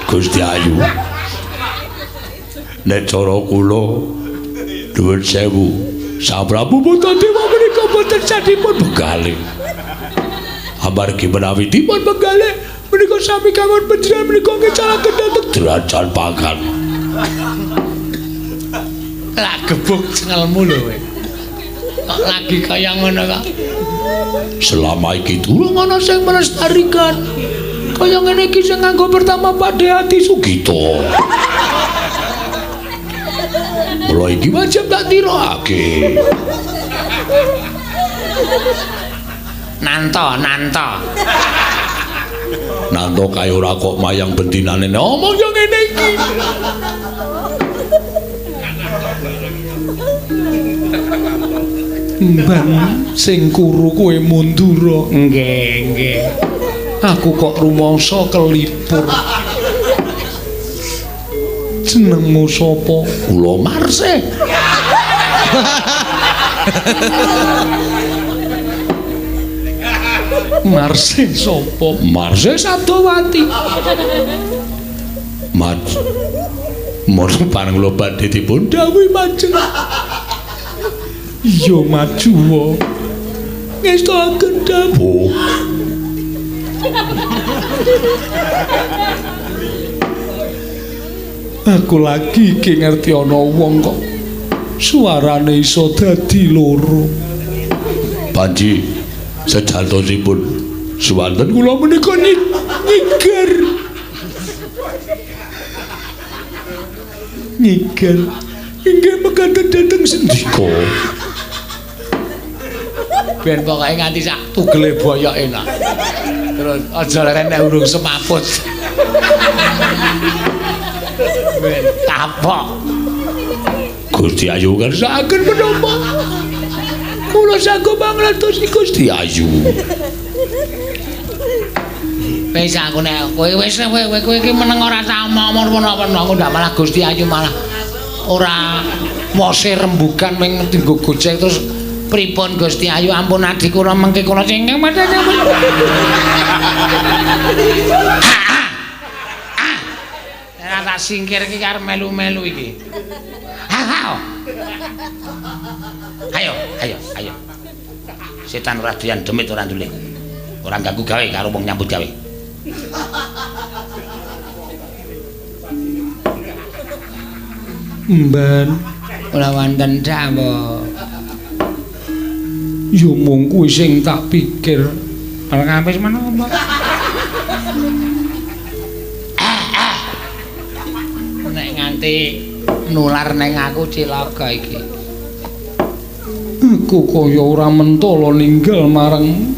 B: Gusti Ayu, nek cara kula nuwun sewu, Sang Prabu Puntadewa menika boten sadipun penggalih. Amargi menawi dipun penggalih menika sami kawon panjenengan menika ngecalaken dhateng derajat pangkat.
C: Lak gebuk cengelmu lho kowe. Kok lagi kaya ngono kok.
B: Selama iki durung
C: ana sing melestarikan. Kaya ngene iki sing nganggo pertama Pakde Ati
B: Sugito. Mula iki wajib tak tirokake.
C: Nanto, nanto.
B: Nanto kae ora kok mayang bentinane omong yo ngene iki.
A: Mban sing kuru kowe mundura.
C: Nggih, nggih.
A: Aku kok rumangsa kelipur. Jenengmu sapa?
B: Kula Marsih.
A: Marsih sapa?
B: Marsih
A: Sabdawati.
B: Mas. Mono pareng kula badhe dipun
A: dawuhi majeng. Iya maju. Ngestoaken dawuh. Aku lagi iki ngerti ana wong kok suarane iso dadi loro.
B: Panji sejatosipun suwanten
A: kula menika nyiger. Nyiger inggih mekaten dhateng sendika.
C: Ben pokoke nganti sak tugele boyoke nak. Terus aja leren nek urung semaput. Ben tapok.
B: Gusti Ayu
A: ngersakaken menapa? Kula sanggup mangladosi Gusti Ayu.
C: Wis aku nek kowe wis kowe iki meneng ora tak omong menapa-menapa aku ndak malah Gusti Ayu malah ora mose rembugan ming dinggo gojek terus pripun Gusti Ayu ampun adi kula mengke kula sing ora tak singkir iki arep melu-melu iki. Ayo, ayo, ayo. Setan ora doyan demit ora nduling. Ora ganggu gawe karo wong nyambut gawe.
A: Mban
C: kula wonten dawuh.
A: Ya mung kuwi sing tak pikir.
C: Arep ngapis menapa? Nek nganti nular neng aku cilaka iki.
A: Aku kaya ora mentala ninggal marang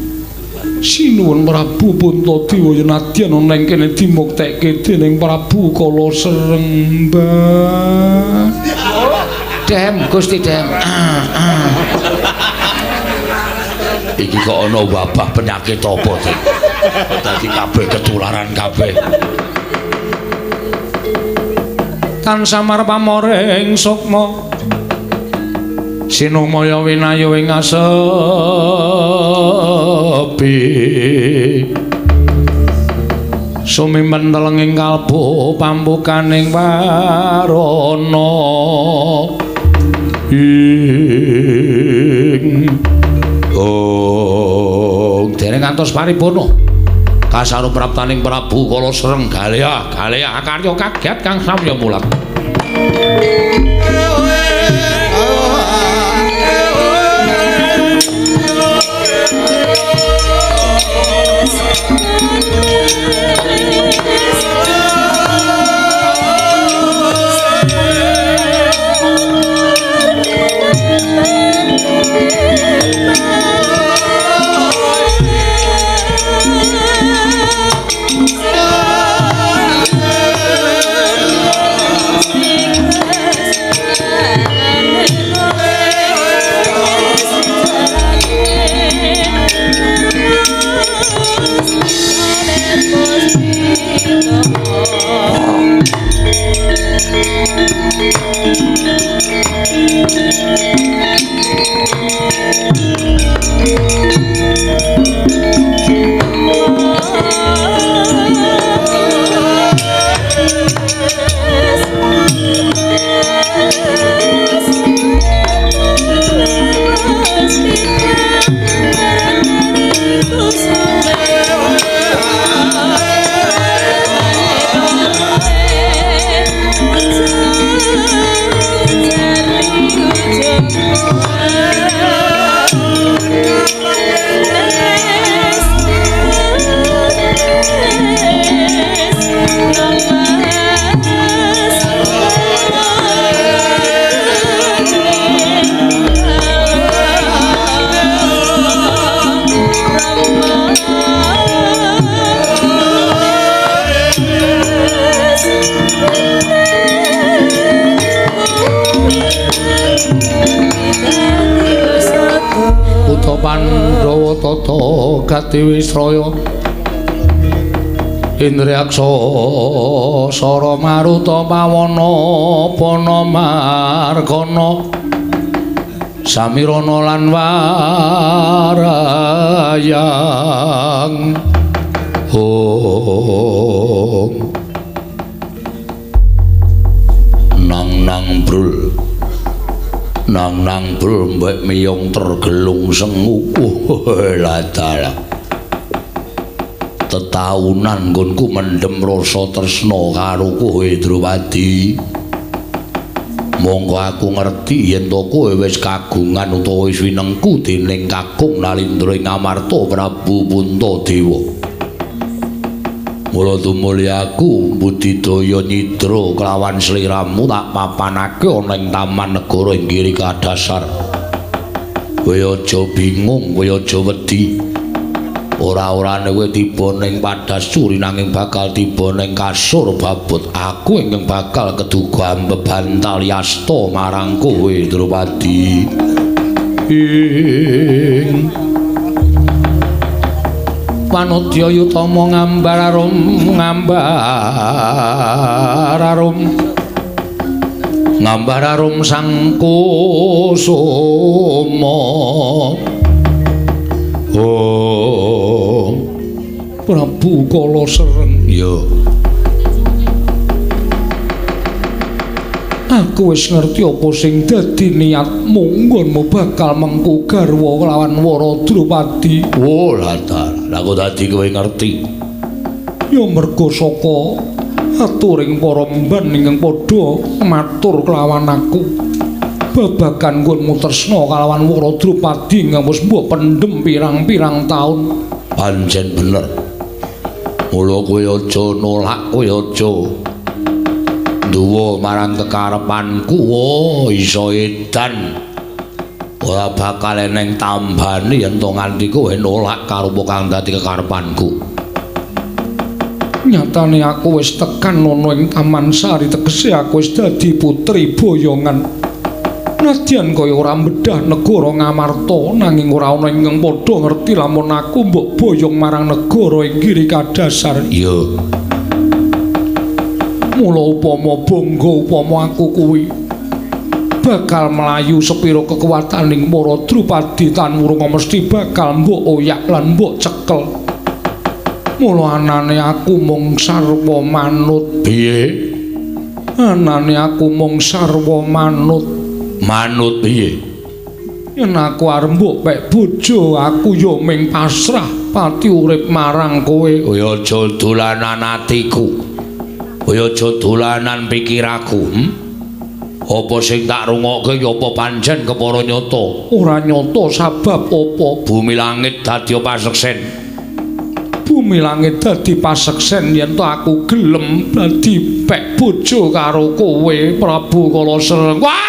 A: Sinuwun Prabu Puntadewa yen nadyan ana ing kene dimuktekke dening Prabu Kala Sereng. Mbah.
C: Dem Gusti Dem.
B: Iki kok ana wabah penyakit apa to? Dadi kabeh ketularan kabeh.
A: Tansah marpamoring sukma sinumaya winayu ing asepi sumimpen telenging kalbu pambukaning warana ing
B: oh dereng ngantos paripurna kasaru praptaning Prabu Kala Sereng Galea Galea akarya kaget kang samya mulat.
A: Pandhawa tata gati wisraya Indriyaksa sara maruta pawana pana margana samirana lan warayang. Om
B: nang nang brul nang nang brul mbek miyong tergelung sengu. Ladalah tetaunan nggonku mendem rasa tresna karo kowe Drupadi. Monggo aku ngerti yen to kowe wis kagungan utawa wis winengku dening Kakung Nalindra ing Amarta Prabu Puntadewa. Mula tumuli aku budidaya nyidra kelawan sliramu tak papanake ana ing taman negara ing Giri Kadasar. Kowe aja bingung, kowe aja wedi. Ora-orane kowe tiba ning Padasuri nanging bakal tiba ning kasur babut. Aku ingkang bakal keduga ambebantal yasta marang kowe Drupadi.
A: Ing Panodya Yutama ngambar arum ngambar arum ngambar arum sang kusuma. Oh Prabu Kala Sereng,
B: ya
A: aku wis ngerti apa sing dadi niatmu nggonmu bakal mengku garwa lawan Wara Drupadi.
B: Oh lah lah kok dadi kowe ngerti?
A: Ya mergo saka aturing para mban ingkang padha matur kelawan aku babagan nggonmu tresna kalawan Wara Drupadi ingkang wis mbok pendhem pirang-pirang taun.
B: Pancen bener. Mula kowe aja nolak, kowe aja duwa marang kekarepanku. Oh iso edan ora bakal eneng tambane yen to nganti kowe nolak karo apa kang dadi kekarepanku.
A: Nyatane aku wis tekan ana ing Taman Sari, tegese aku wis dadi putri boyongan. Nadyan kaya ora mbedhah negara Ngamarta, nanging ora ana ingkang padha ngerti lamun aku mbok boyong marang negara ing Giri Kadasar.
B: Iya.
A: Mula upama bangga upama aku kuwi bakal mlayu sepira kekuwataning para Drupadi tan wurunga mesti bakal mbok oyak lan mbok cekel. Mula anane aku mung sarwa manut.
B: Piye?
A: Anane aku mung sarwa manut.
B: Manut piye?
A: Yen aku arep mbok pek bojo, aku ya ming pasrah pati urip marang kowe.
B: Kowe aja dolanan atiku. Kowe aja dolanan pikiraku. Apa sing tak rungokke ya apa pancen kepara nyata?
A: Ora nyata sabab apa?
B: Bumi langit dadi paseksen.
A: Bumi langit dadi paseksen yen to aku gelem dadi pek bojo karo kowe Prabu Kala Sereng. Wah!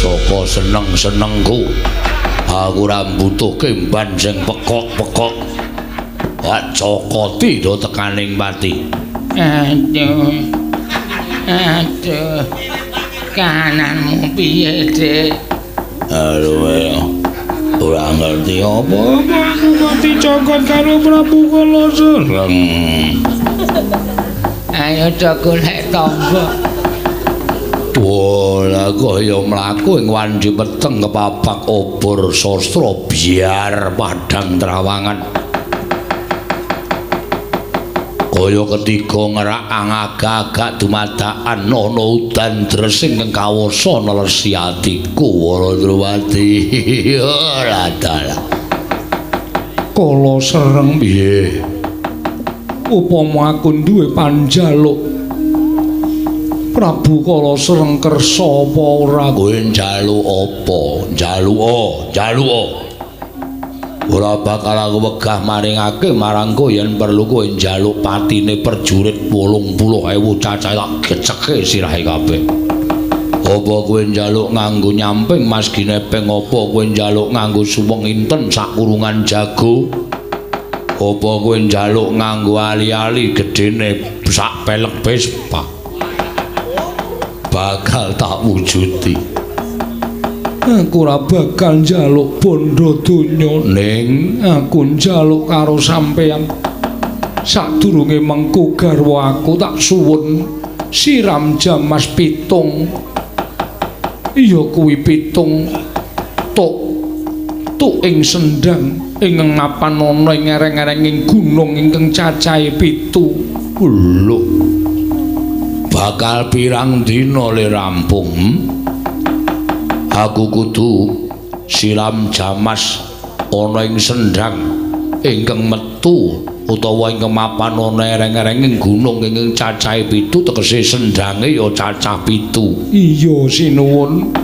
B: Saka seneng-senengku aku ora mbutuhke mban sing pekok-pekok. Wak cokoti do tekaning pati.
C: Aduh. Aduh. Kananmu piye, Dik?
B: Aduh. Ora ngerti apa-apa
A: aku kok dicokot karo Prabu Kala Sereng.
C: Ayo do golek tangga.
B: Wah, lah kaya mlaku ing wandi peteng kepapak obor sastra biar padhang trawangan. Kaya ketiga ngerak angagak-agak dumadakan ana udan dres ingkang kawasa nelesi atiku Wara Drupadi. Ora dalah.
A: Kala Sereng
B: piye?
A: Upama aku duwe panjaluk Prabu Kala Sereng kersa apa ora?
B: Kowe njaluk apa? Njaluk. Ora bakal aku wegah maringake marang kowe yen perlu kowe njaluk patine perjurit 80.000 cacah tak geceke sirahe kabeh. Apa kowe njaluk nganggo nyamping Mas Ginepeng, apa kowe njaluk nganggo suweng inten sak kurungan jago? Apa kowe njaluk nganggo ali-ali gedene sak pelek Vespa? Bakal tak wujudi.
A: Aku ora bakal njaluk bondo donya, ning aku njaluk karo sampeyan. Sadurunge mengku garwa aku tak suwun siram jamas pitung. Iya kuwi pitung tuk tuk ing sendang ing mapan ana ing ereng-erenging gunung ingkang cacahe 7.
B: Lho, bakal pirang dina le rampung? Aku kudu siram jamas ana ing sendang ingkang metu utawa ingkang mapan ana ereng-erenging gunung ingkang cacahe 7, tegese sendange ya cacah 7.
A: Iya sinuwun.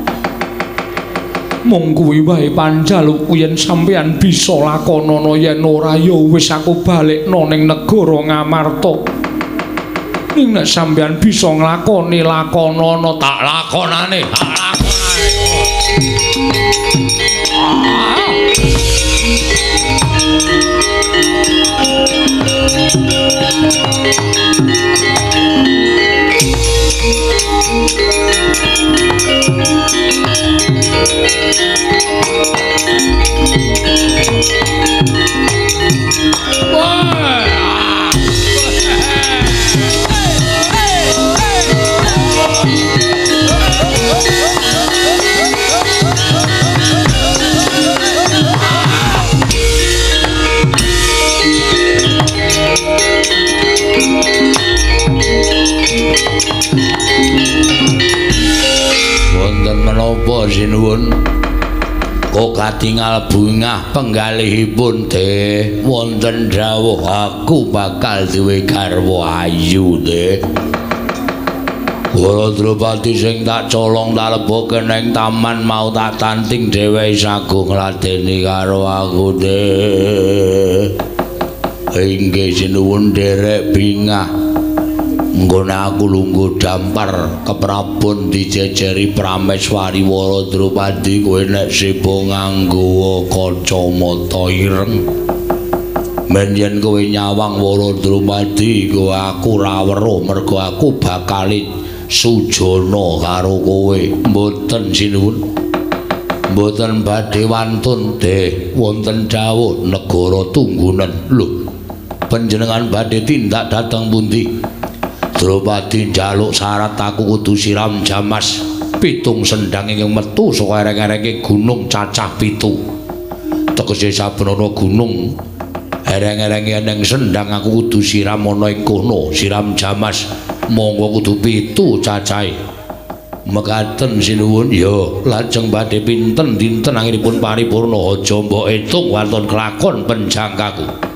A: Mung kuwi wae panjalukku yen sampeyan bisa lakonana, yen ora ya wis aku balekno ning negara Ngamarta. Ning nek sampeyan bisa nglakoni lakonana,
B: tak lakonane, tak lakonane. Wonten menapa sinuwun? Kok katingal bungah penggalihipun teh? Wonten dawuh aku bakal duwe garwa ayu teh. Wara Drupadi sing tak colong tak lebokke ning taman mau tak tanting dhewe sago ngladeni karo aku teh. Inggih sinuwun derek bingah. Nggone aku lungguh dampar keprabon dijejeri Prameswari Wara Drupadi kowe nek seba nganggo kacamata ireng. Men yen kowe nyawang Wara Drupadi kowe aku ora weruh mergo aku bakal sujana karo kowe. Mboten sinuwun. Mboten badhe wantun deh wonten dawuh negara tunggunen. Lho, panjenengan badhe tindak dhateng pundi? Drupadi njaluk syarat aku kudu siram jamas 7 sendang ingkang metu saka ereng-erenge gunung cacah 7. Tegese saben ana gunung ereng-erenge eneng sendang aku kudu siram ana ing kono, siram jamas monggo kudu 7 cacahe. Mekaten sinuwun. Ya, lajeng badhe pinten dinten anggenipun paripurna? Aja mbok etung waton kelakon penjangkaku.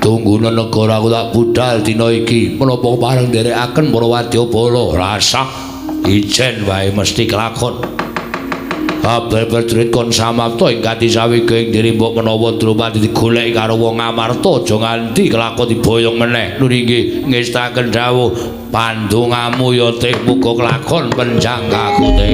B: Tunggune negara aku tak budal dina iki. Menapa pareng nderekaken para wadyabala? Rasah ijen wae mesti kelakon. Kabeh prajurit kon samapta ing katisawige ing diri mbok menawa Drupadi digoleki karo wong Amarta aja nganti kelakon diboyong meneh. Lho inggih ngestaken dawuh pandongamu ya teh muga kelakon penjangkaku teh.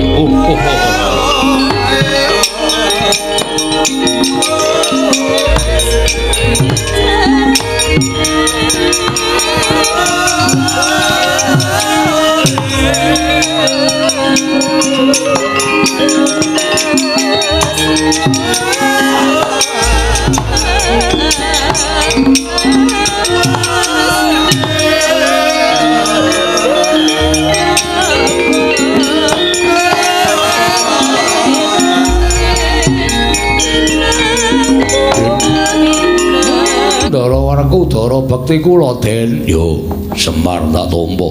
A: Ndara Werkudara bekti kula Den.
B: Yo, Semar tak tampa.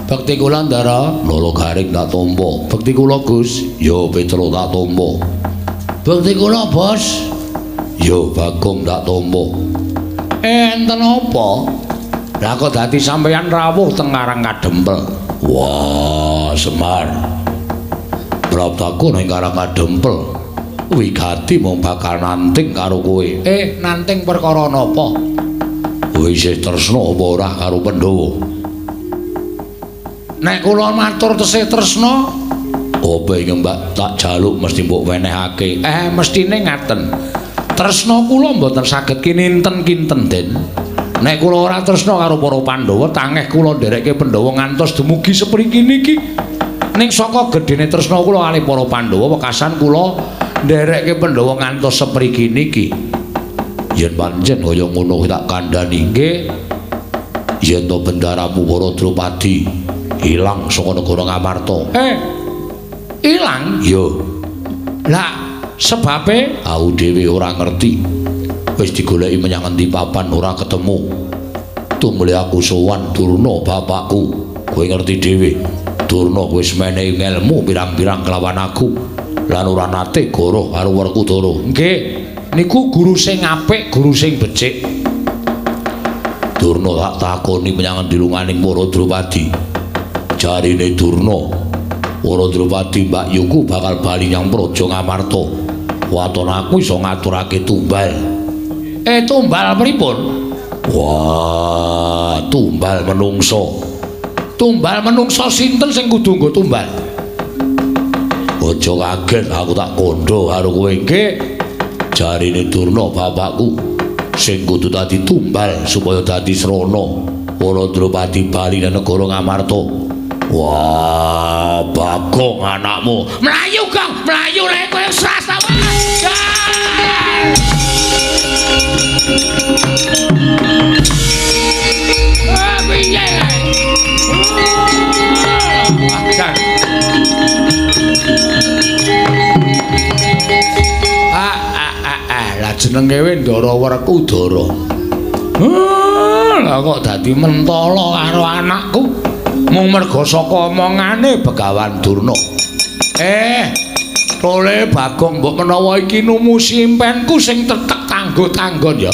A: Bekti kula Ndara.
B: Loro Garing tak tampa.
A: Bekti kula Gus.
B: Yo, Petro tak tampa.
A: Bekti kula Bos.
B: Yo, Bagong tak tampa.
A: Enten apa? Lah kok dadi sampeyan rawuh teng Karang Kadempel?
B: Wah, Semar. Praptaku ning Karang Kadempel. Wigati mung bakal nanting karo kowe.
A: Nanting perkara napa?
B: Kowe isih tresna apa ora karo Pandhawa?
A: Nek kula matur tesih tresna,
B: apa ing mbak tak jaluk mesti mbok wenehake?
A: Mestine ngaten. Tresna kula mboten saged kininten-kinten, Den. Nek kula ora tresna karo para Pandhawa, tangeh kula nderekke Pandhawa ngantos dumugi sepriki niki. Ning saka gedhene tresna kula kalih para Pandhawa, wekasan kula nderekke Pandhawa ngantos sepriki niki.
B: Yen pancen kaya ngono tak kandhani.
A: Nggih.
B: Yen to bendaramu para Drupadi ilang saka negara Ngamarta.
A: Ilang?
B: Iya.
A: Lah sebabe
B: aku dhewe ora ngerti. Wis digoleki menyang endi papan ora ketemu. Tumuli aku sowan Durna bapakku. Kowe ngerti dhewe. Durna wis menehi ngelmu pirang-pirang kelawan aku. Lan ora nate goroh karo Werkudara.
A: Nggih, niku guru sing apik, guru sing becik.
B: Durna tak takoni menyang endi lunganing para Drupadi. Jarine Durna, para Drupadi Mbak Yuku bakal bali nyang Praja Ngamarta. Waton aku iso ngaturake tumbal.
A: Tumbal pripun?
B: Wah, tumbal menungso.
A: Tumbal menungso sinten sing kudu nggo tumbal?
B: Aja kaget aku tak kandha karo kowe.
A: Nggih.
B: Jarine Durna bapakku sing kudu dadi tumbal supaya dadi srana para Drupadi bali nang negara Ngamarta. Wah, Bagong anakmu.
A: Mlayu, Gong, mlayu lek kowe srasa. Ah, piye? Lah jenenge we Ndara Werkudara. Lah kok dadi mentala karo anakku mung merga saka omongane Begawan Durna. Tole Bagong mbok menawa iki numusi impenku sing tetek tanggo-tanggon ya.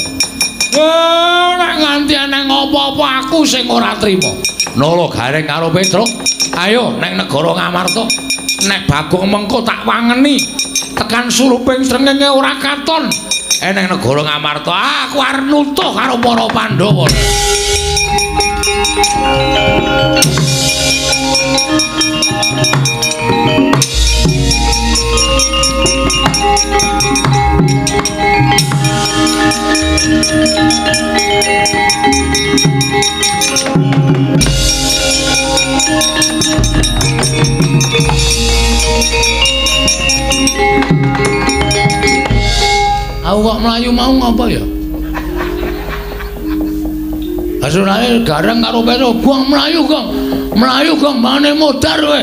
A: Nek nganti eneng apa-apa aku sing ora trima. Nala Gareng karo Petruk, ayo neng negara Ngamarta. Nek Bagong mengko tak wangeni tekan suruping srengenge ora katon. Eneng negara Ngamarta aku arep nutuh karo para Pandhawa. Aku kok mlayu mau ngapa ya? Asurane Gareng karo Petro, "Gong mlayu, Gong. Mlayu, Gong, mane modar kowe."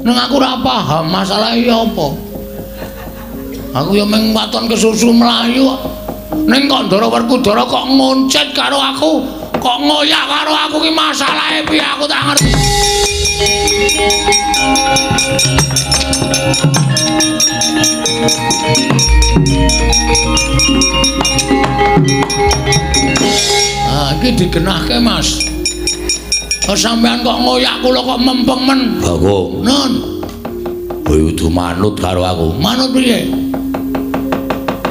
A: Neng aku ora paham masalah iki apa. Aku ya mung waton kesusu mlayu. Ning kok Ndara Werkudara kok ngoncet karo aku, kok ngoyak karo aku ki masalahe piye aku tak ngerti. Ah, iki digenahke, Mas. Kok sampean kok ngoyak kula kok mempeng men.
B: Bagong.
A: Nun.
B: Kowe kudu manut karo aku.
A: Manut piye?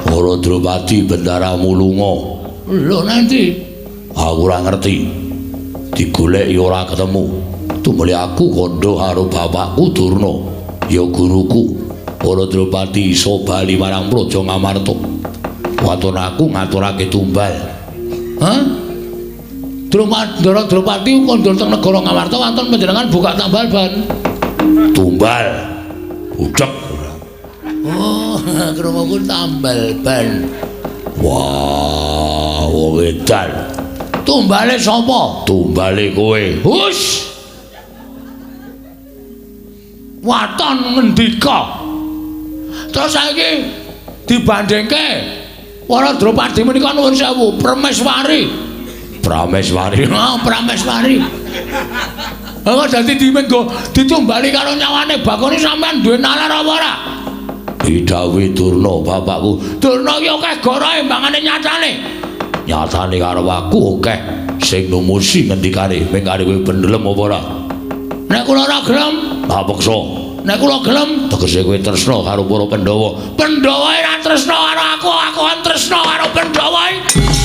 B: Para Drupadi bendaramu lunga.
A: Lho nanti
B: aku ora ngerti. Digoleki ora ketemu. Tumuli aku kandha karo bapakku Durna, ya guruku. Para Drupadi iso bali marang Praja Ngamarta. Waton aku ngaturake tumbal.
A: Hah? Ndara Drupadi kandha teng negara Ngamarta waton panjenengan buka tambal ban.
B: Tumbal. Budhek.
A: Oh, krunguku tambal ban.
B: Wah, wong edan.
A: Tumbale sapa?
B: Tumbale kowe.
A: Hus. Waton ngendika. Terus saiki dibandingke para Drupadi menika nuwun sewu, Prameswari.
B: Prameswari.
A: Oh, Prameswari. Kok dadi dimenggo ditumbali karo nyawane Bagone sampean duwe nalar apa ora?
B: Didhawuhi Durna bapakku.
A: Durna ki akeh gorohe mbangane nyatane.
B: Nyatane karo aku akeh sing numusi ngendikane ming karo kowe bendelem apa ora?
A: Nek kula ora gelem,
B: tak peksa.
A: Nek kula gelem
B: tegese kowe tresna karo para Pandhawa.
A: Pandhawa ora tresna karo aku, aku tresna karo Pandhawa.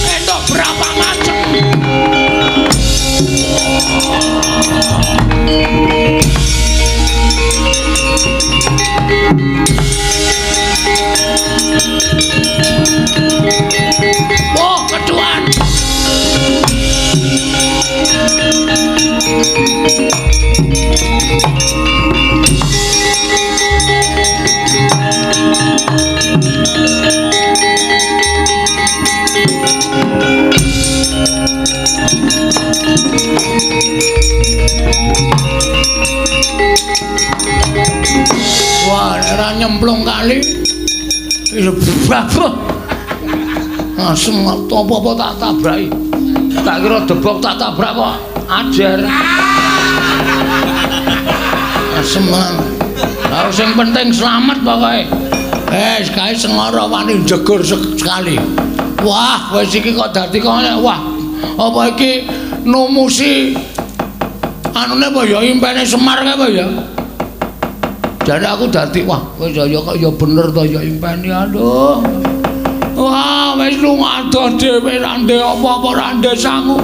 A: Entuk berapa macem. Wah, keduan. Wah, ora nyemplung kali. Wis langsung apa-apa tak tabraki. Tak kira debok tak tabrak kok ajar. Asem. Lah sing penting selamat pokoke. Kae sengara wani jegur sekali. Wah, wis iki kok dadi kok wah. Apa iki numusi anune apa ya impene Semar kae apa ya? Jadi aku dadi wah wis ya kok ya bener to ya impene aduh. Wah, wis lunga adoh dhewe ra ndek apa-apa ra ndek sangu.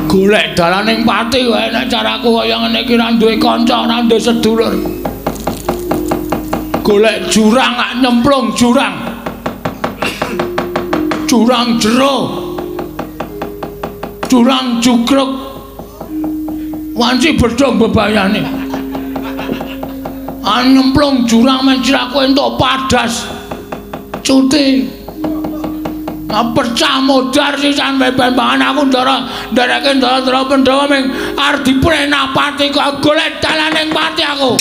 A: Golek dalaning pati wae nek caraku kaya ngene iki ra duwe kanca, ra duwe sedulur. Golek jurang lak nyemplung jurang. Jurang jero. Jurang jugruk. Wanci bedhong bebayane. Nyemplung jurang men siraku entuk padas. Cuti. Pecah modar sisan bembangan aku ndara ndereke ndara-ndara Pandhawa ming arep diprena pati kok golek dalaning pati aku.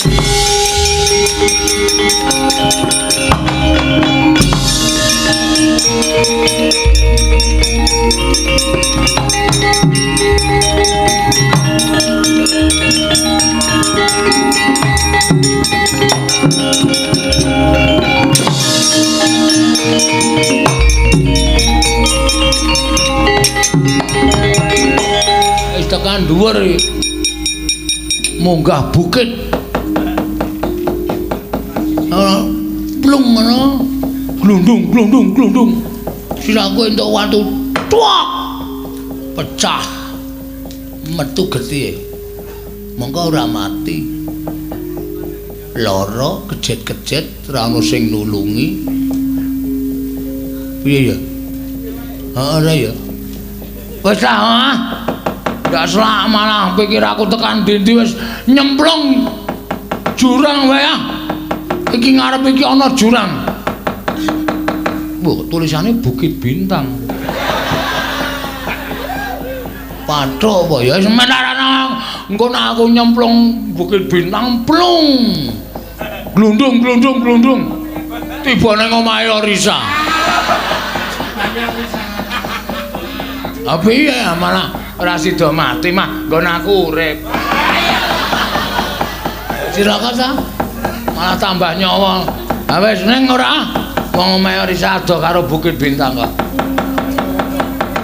A: Wis tekan dhuwur munggah bukit. Plung ngono. Glundung glundung glundung. Siraku entuk watu tuak. Pecah. Metu getihe. Mongko ora mati. Lara kejet-kejet ora ono sing nulungi. Piye ya? Ora ya. Wis ah. Ndak selak malah pikir aku tekan dindi wis nyemplung jurang wae ah. Iki ngarep iki ana jurang. Wah, tulisane Bukit Bintang. Pathuk apa ya wis menarana engko nek aku nyemplung Bukit Bintang plung. Glundung glundung glundung. Tiba nang omahe Orisa. Apa iya malah ora sida mati mah nggon aku urip. Cilaka ta? Malah tambah nyawa. Ha wis ning ora wong omahe Orisa adoh karo Bukit Bintang kok.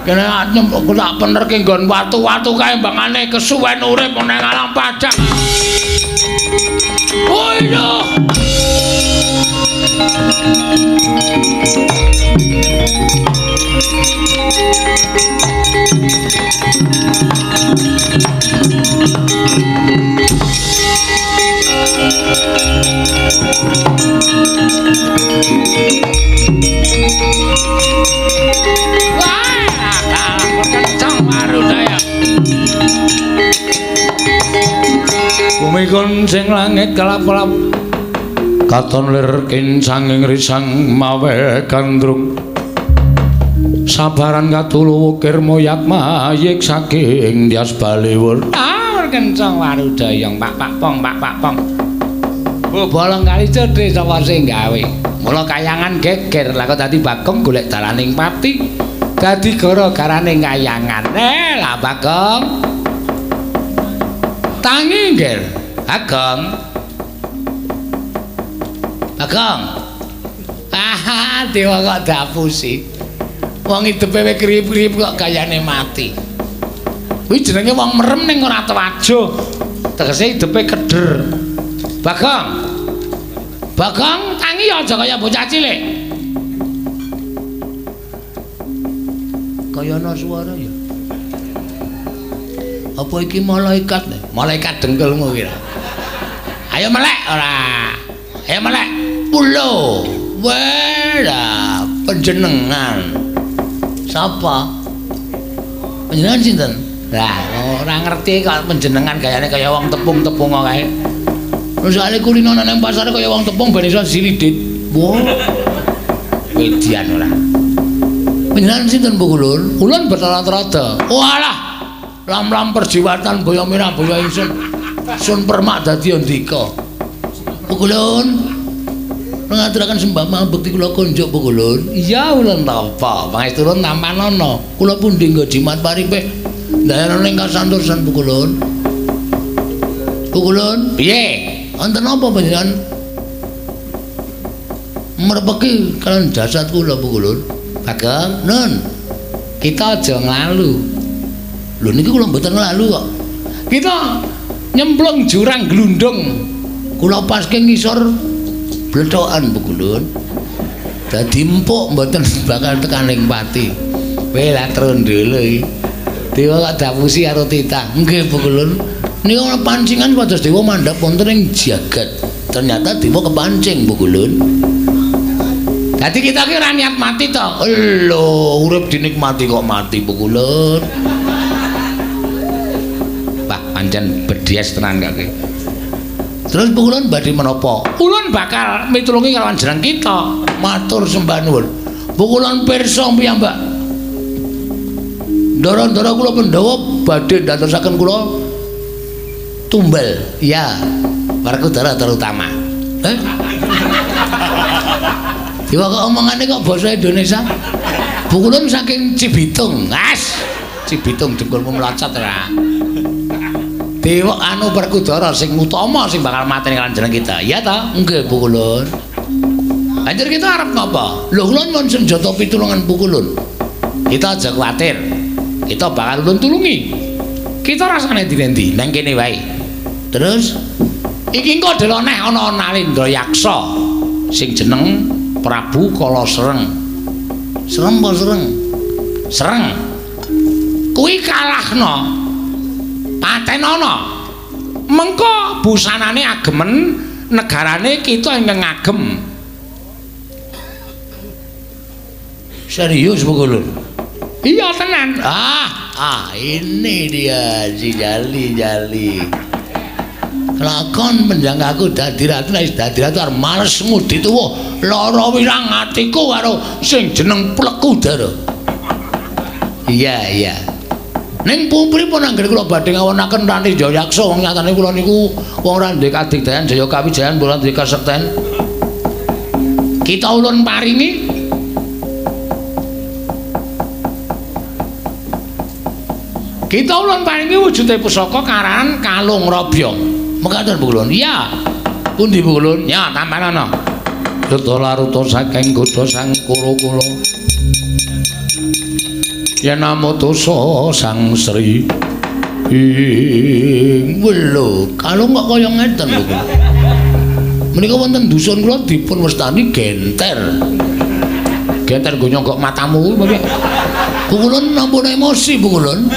A: Kene aku tak penerke nggon watu-watu kae mbangane kesuwen urip nang alam padang. Oh iya.
B: Bumi kuncing langit kelap-kelap katon lir kincanging risang mawe gandrung sabaran katulu wukir moyak mayik saking Dyas Baliwur.
A: Ah, kencang warudayang pak pak pong pak pak pong. Bu bolong kali cedhe sapa sing gawe. Mula kayangan geger lah kok dadi Bagong golek dalaning pati. Dadi gara-garane kayangan. Lah Bagong. Tangi nggih. Bagong. Bagong. Ah, dewa kok dapusi. Wong idepe krip-krip kok gayane mati. Kuwi jenenge wong merem ning ora tewajuh. Tegese idepe keder. Bagong. Bagong tangi aja kaya bocah cilik. Kaya ana swara ya. Apa iki malaikat? Malaikat dengkulmu kira. Ayo melek ora. Ayo melek. Pulo. Wah, panjenengan. Sapa? Panjenengan sinten? Lah, ora ngerti kok panjenengan gayane kaya wong tepung-tepung kae. Soale kulino nang pasar kaya wong tepung ben iso silidit. Wah. Median ora. Panjenengan sinten Bu Kulun? Kulun Bathara Trada. Walah. Lam-lam perjiwatan boyo mirah boyo ingsun. Sun permak dadi andika. Bu Kulun. Ngaturaken sembah mabekti kula kunjuk Bu Kulun. Iya ulun tapa. Pangestu ulun tampanana. Kula pundi nggo jimat paripe. Ndayana ing kasantosan Bu Kulun. Bu Kulun, piye? Wonten apa panjenengan merpeki kalian jasad kula Bu Kulun? Bagong, nun. Kita aja nglalu. Lho niki kula mboten nglalu kok. Kita nyemplung jurang glundung. Kula paske ngisor blethokan Bu Kulun. Dadi empuk mboten bakal tekaning pati. Kowe lah trondolo iki. Dewa kok dapusi karo titah. Nggih Bu Kulun. Niku ana pancingan pados dewa mandhap wonten ing jagat. Ternyata dewa kepancing Bu Kulun. Dadi kita ki ora niat mati to. Lho, urip dinikmati kok mati Bu Kulun. Wah, pancen bedies tenan kok iki. Terus Bu Kulun badhe menapa? Ulun bakal mitulungi kalawan jeneng kita. Matur sembah nuwun. Bu Kulun pirsa piyambak. Ndara-ndara kula Pandhawa badhe ndadosaken kula tumbal. Ya, Werkudara terutama. Eh? Dewa kok omongane kok basa Indonesia? Bu Kulun saking Cibitung. As, Cibitung dengkulmu mlocot ora. Dewa anu Werkudara sing utama sing bakal mateni kalian jeneng kita. Iya ta? Nggih Bu Kulun. Banjur kita arep ngapa? Lho kula nyuwun senjata pitulungan Bu Kulun. Kita aja kuwatir. Kita bakal ulun tulungi. Kita rasane ndi-ndi nang kene wae. Terus iki engko deloneh ana Nalendra Yaksa sing jeneng Prabu Kala Sereng. Serem apa sereng? Sereng. Kuwi kalahno. Patenana. Mengko busanane agemen negarane kita ingkang ngagem. Serius Bu Kulun? Iya tenan. Ah, ini dia si Jali-Jali. Lakon menjangkaku dadi ratu, nek dadi ratu arep males ngudi tuwa. Lara wirang atiku karo sing jeneng Plekudara. Iya, iya. Ning pripun anggere kula badhe ngawonaken Rani Jayaksa wong nyatane kula niku wong ora ndek kadigdayan jaya kawijayan ora ndek kasekten. Kita ulun paringi Kita ulun paringi wujude pusaka karan Kalung Rabyong. Mekaten Bu Kulun. Iya. Pundi Bu Kulun? Ya, tampanana.
B: Yuta laruta saking godha sang Kura kula. Yen amutusa sang Sri ing
A: welo, kalung kok kaya ngeten Bu Kulun. Menika wonten dusun kula dipun wastani genter.
C: Genter nggo nyonggok matamu kuwi piye?
A: Bu Kulun ampun emosi Bu Kulun.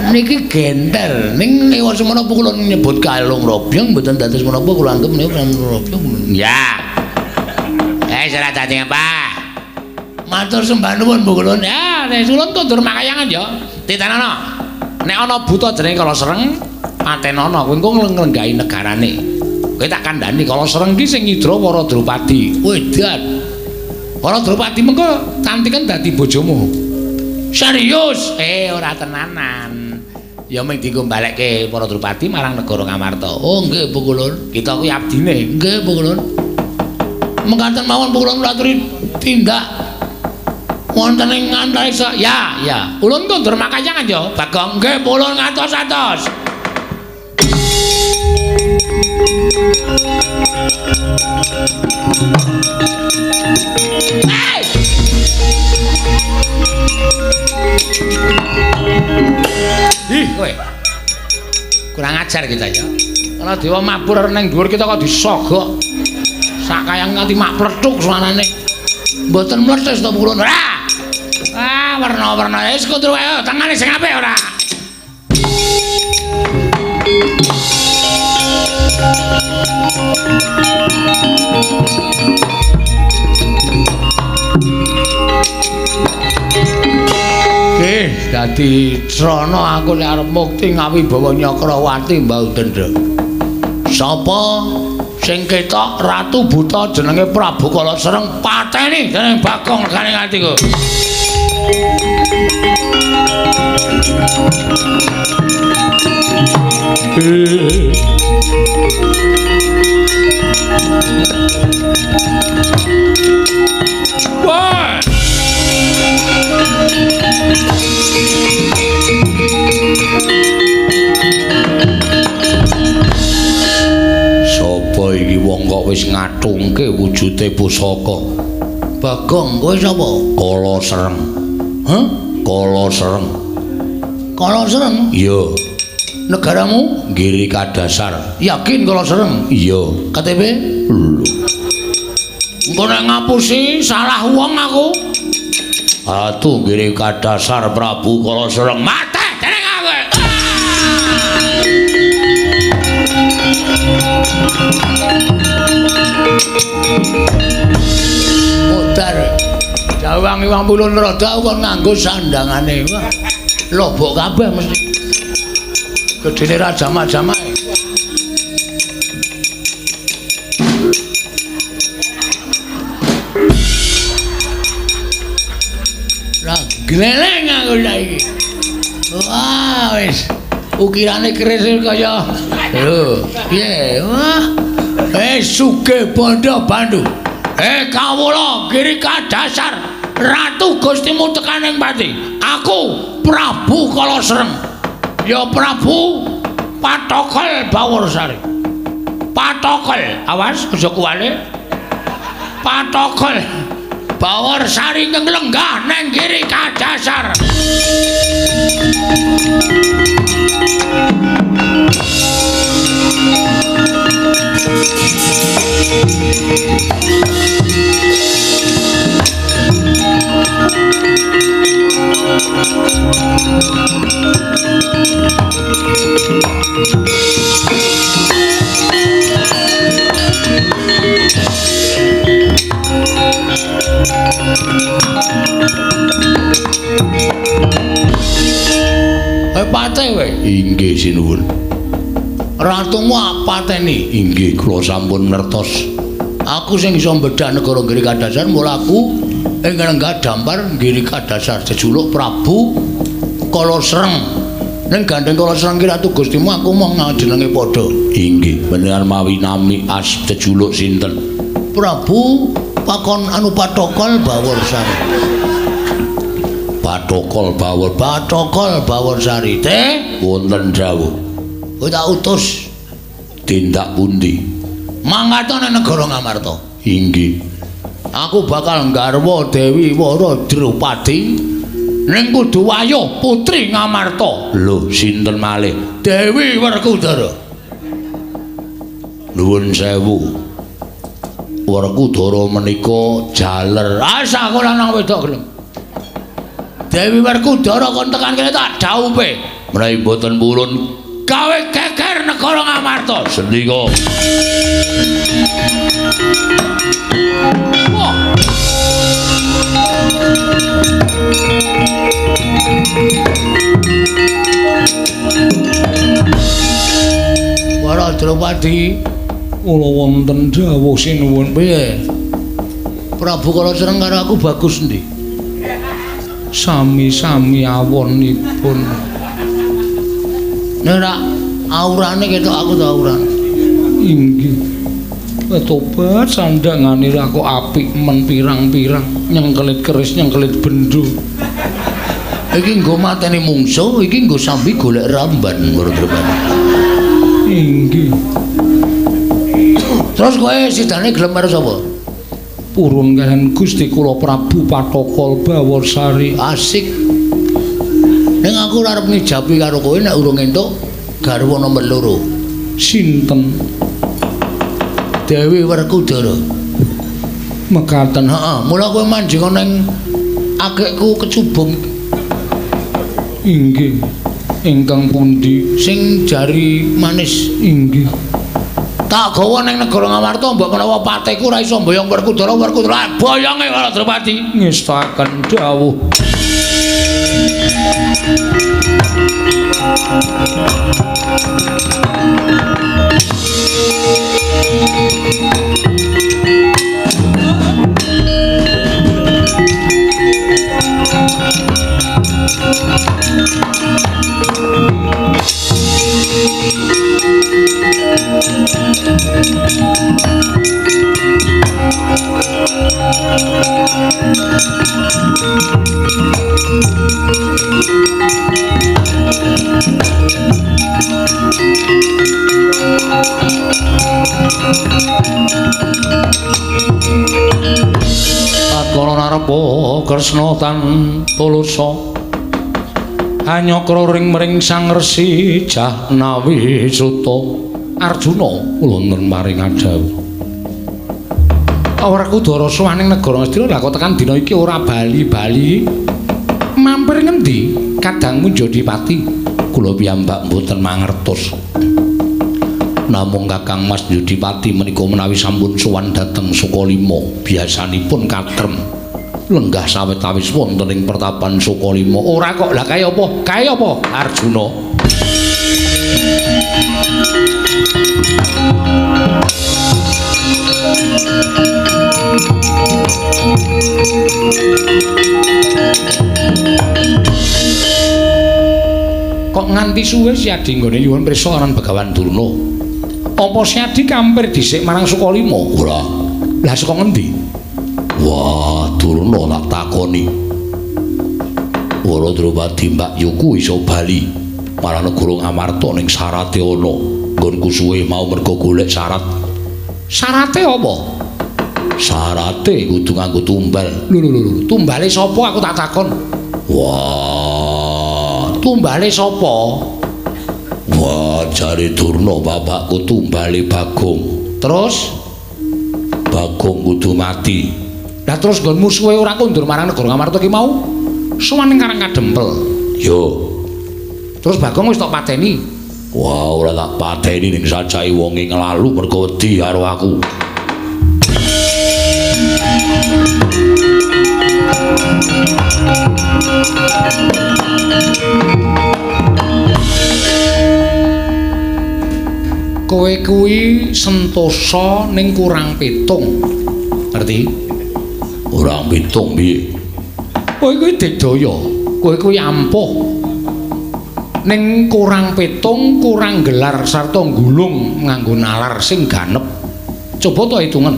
A: Niki genter. Ning ewa semono Bu Kulun nyebut kalung robyong mboten dados menapa kula anggep niku kalung robyong.
C: Ya. Ora dadi apa.
A: Matur sembah nuwun Bu Kulun.
C: Ya, nek ulun kondur makayangan ya. Titenana. Nek ana buta jenenge Kala Sereng, patenana kowe engko nglenggahi negarane. Kowe tak kandhani Kala Sereng ki sing nyidra para Drupadi.
A: Wedan.
C: Para Drupadi mengko cantiken dadi bojomu.
A: Serius?
C: Ora tenanan. Ya mung dienggo balekke para Drupadi marang negara Ngamarta.
A: Oh nggih Bu Kulun.
C: Kita kuwi abdine.
A: Nggih Bu Kulun. Mekaten mawon Bu Kulun aturi tindak wonten ing antariksa.
C: Ya, ya. Ulun kondur makayangan ya, Bagong.
A: Nggih, ulun ngatos-atos.
C: Hey! Ih, kowe. Kurang ajar kita ya.
A: Baladewa mabur ning dhuwur kita kok disogok. Sak kayang nganti mak plethuk suarane. Mboten mlethis to purun. Ora. Ah, werna-werna wis kudu ayo tangane sing apik ora. Nggih, dadi srana aku nek arep mukti ngawibawa Nyakrawati Mbah Dendra. Sapa sing ketok Ratu Buta jenenge Prabu Kala Sereng pateni dening Bagong regane Ngartika. Wah!
B: Sapa iki wong kok wis ngatungke wujude pusaka?
A: Bagong, kowe sapa?
B: Kala Sereng.
A: Hah?
B: Kala Sereng.
A: Kala Sereng?
B: Iya.
A: Negaramu?
B: Giri Kadasar.
A: Yakin Kala Sereng?
B: Iya.
A: KTP?
B: Lho.
A: Engko nek ngapusi salah wong aku.
B: Ratu Giri Kadasar Prabu Kala Sereng
A: mate dening aku. Modar. Jawang iwang pulun roda kon nganggo sandangane. Wah, lobok kabeh mesti. Gedene ra jamak-jamake. Lah gleleng aku saiki. Wah, wis. Ukirane keris kaya lho, piye? Wah. Sugih bondo bandu. Kawula Giri Kadasar Ratu Gustimu tekaning pati. Aku Prabu Kala Sereng. Ya Prabu Patokol Baworsari. Patokol, awas aja kuwale. Patokol Baworsari ingkang lenggah neng Giri Kadasar. Pate kowe.
B: Inggih sinuwun.
A: Ratumu pateni.
B: Inggih kula sampun ngertos.
A: Aku sing iso mbedhak negara Giri Kadasar mula aku ing lenggah dampar Giri Kadasar jejuluk Prabu Kala Sereng. Ning gandeng Kala Sereng ki Ratu Gustimu aku mung jenenge padha.
B: Inggih, bener mawi nami as jejuluk sinten?
A: Prabu Pakon anu Patokol Baworsari.
B: Patokol Bawor,
A: Patokol Baworsari teh
B: wonten dawuh.
A: Kowe tak utus
B: tindak pundi?
A: Mangkat nang negara Ngamarta.
B: Inggih.
A: Aku bakal nggarwa Dewi Wara Drupadi ning kudu wayuh putri Ngamarta.
B: Lho, sinten malih?
A: Dewi Werkudara.
B: Nuwun sewu. Werkudara menika jaler.
A: Asa aku lanang wedok gelem. Dewi Werkudara kon tekan kene tak dhaupe.
B: Menawi mboten purun
A: gawe geger negara Ngamarta.
B: Sendika.
A: Wah. Para Drupadi
D: kula wonten dawuh sinuwun.
A: Piye? Prabu Kala Sereng karo aku bagus endi?
D: Sami-sami awonipun.
A: Nek ora aurane ketok aku ta aurane.
D: Inggih. Tobat sandangane ra kok apik men pirang-pirang nyengkelit keris nyengkelit bendo.
A: Iki nggo mateni mungsuh, iki nggo sambi golek ramban ngono Drupadi.
D: Inggih.
A: Terus kowe sidane gelem karo sapa?
D: Purun kalian Gusti kula Prabu Patokol Baworsari.
A: Asik. Ning aku ora arep ngijabi karo kowe nek urung entuk garwa nomor 2.
D: Sinten?
C: Dewi Werkudara.
D: Mekaten.
C: Heeh, mula kowe manjing ana ing akikku kecubung.
D: Inggih. Ingkang pundi?
C: Sing jari manis.
D: Inggih.
C: Tak gawa ning negara Ngamarta mbok menawa pateku ora iso mboyong Werkudara, Werkudara boyonge karo Drupadi.
D: Ngestaken dawuh. Tatkala narepa Kresna tan tulusa hanyakra ring mring Sang Resi Jahnawi Suta. Arjuna kula nuwun paring adhawuh. Werkudara sowan ing negara Ngastina lha kok tekan dina iki ora bali-bali. Mampir ngendi? Kadangmu Jodipati.
B: Kula piyambak mboten mangertos. Namung Kakang Mas Jodipati menika menawi sampun sowan dhateng Sukalima, biasanipun katrem lenggah sawetawis wonten ing pertapan Sukalima.
D: Ora kok, lah kaya apa? Kaya apa?
B: Arjuna.
D: Kok nganti suwe Siadi nggone nyuwun prisa aran Begawan Durna? Apa Siadi kampir dhisik marang Sukalima?
B: Ora.
D: Lah saka ngendi?
B: Wah, Durna tak takoni. Wara Drupadi Mbak Yuku iso bali marang negara Ngamarta ning syarate ana. Nggonku suwe mau mergo golek syarat.
D: Syarate apa?
B: Syarate kudu nganggo tumbal.
D: Lho lho lho, tumbale sapa aku tak takon?
B: Wah,
D: tumbale sapa?
B: Wah, jare Durna bapakku tumbale Bagong.
D: Terus
B: Bagong kudu mati.
D: Lah terus nggonmu suwe ora kondur marang negara Ngamarta ki mau? Sowan ning Karang Kadempel.
B: Yo.
D: Terus Bagong wis tok pateni.
B: Wah, ora tak pateni ning sacahe wonge nglalu mergo wedi karo aku.
D: Kowe kuwi sentosa ning kurang pitung. Ngerti?
B: Kurang pitung piye?
D: Kowe kuwi digdaya, kowe kuwi ampuh. Ning kurang pitung, kurang gelar sarta nggulung nganggo nalar sing ganep. Coba to hitungen.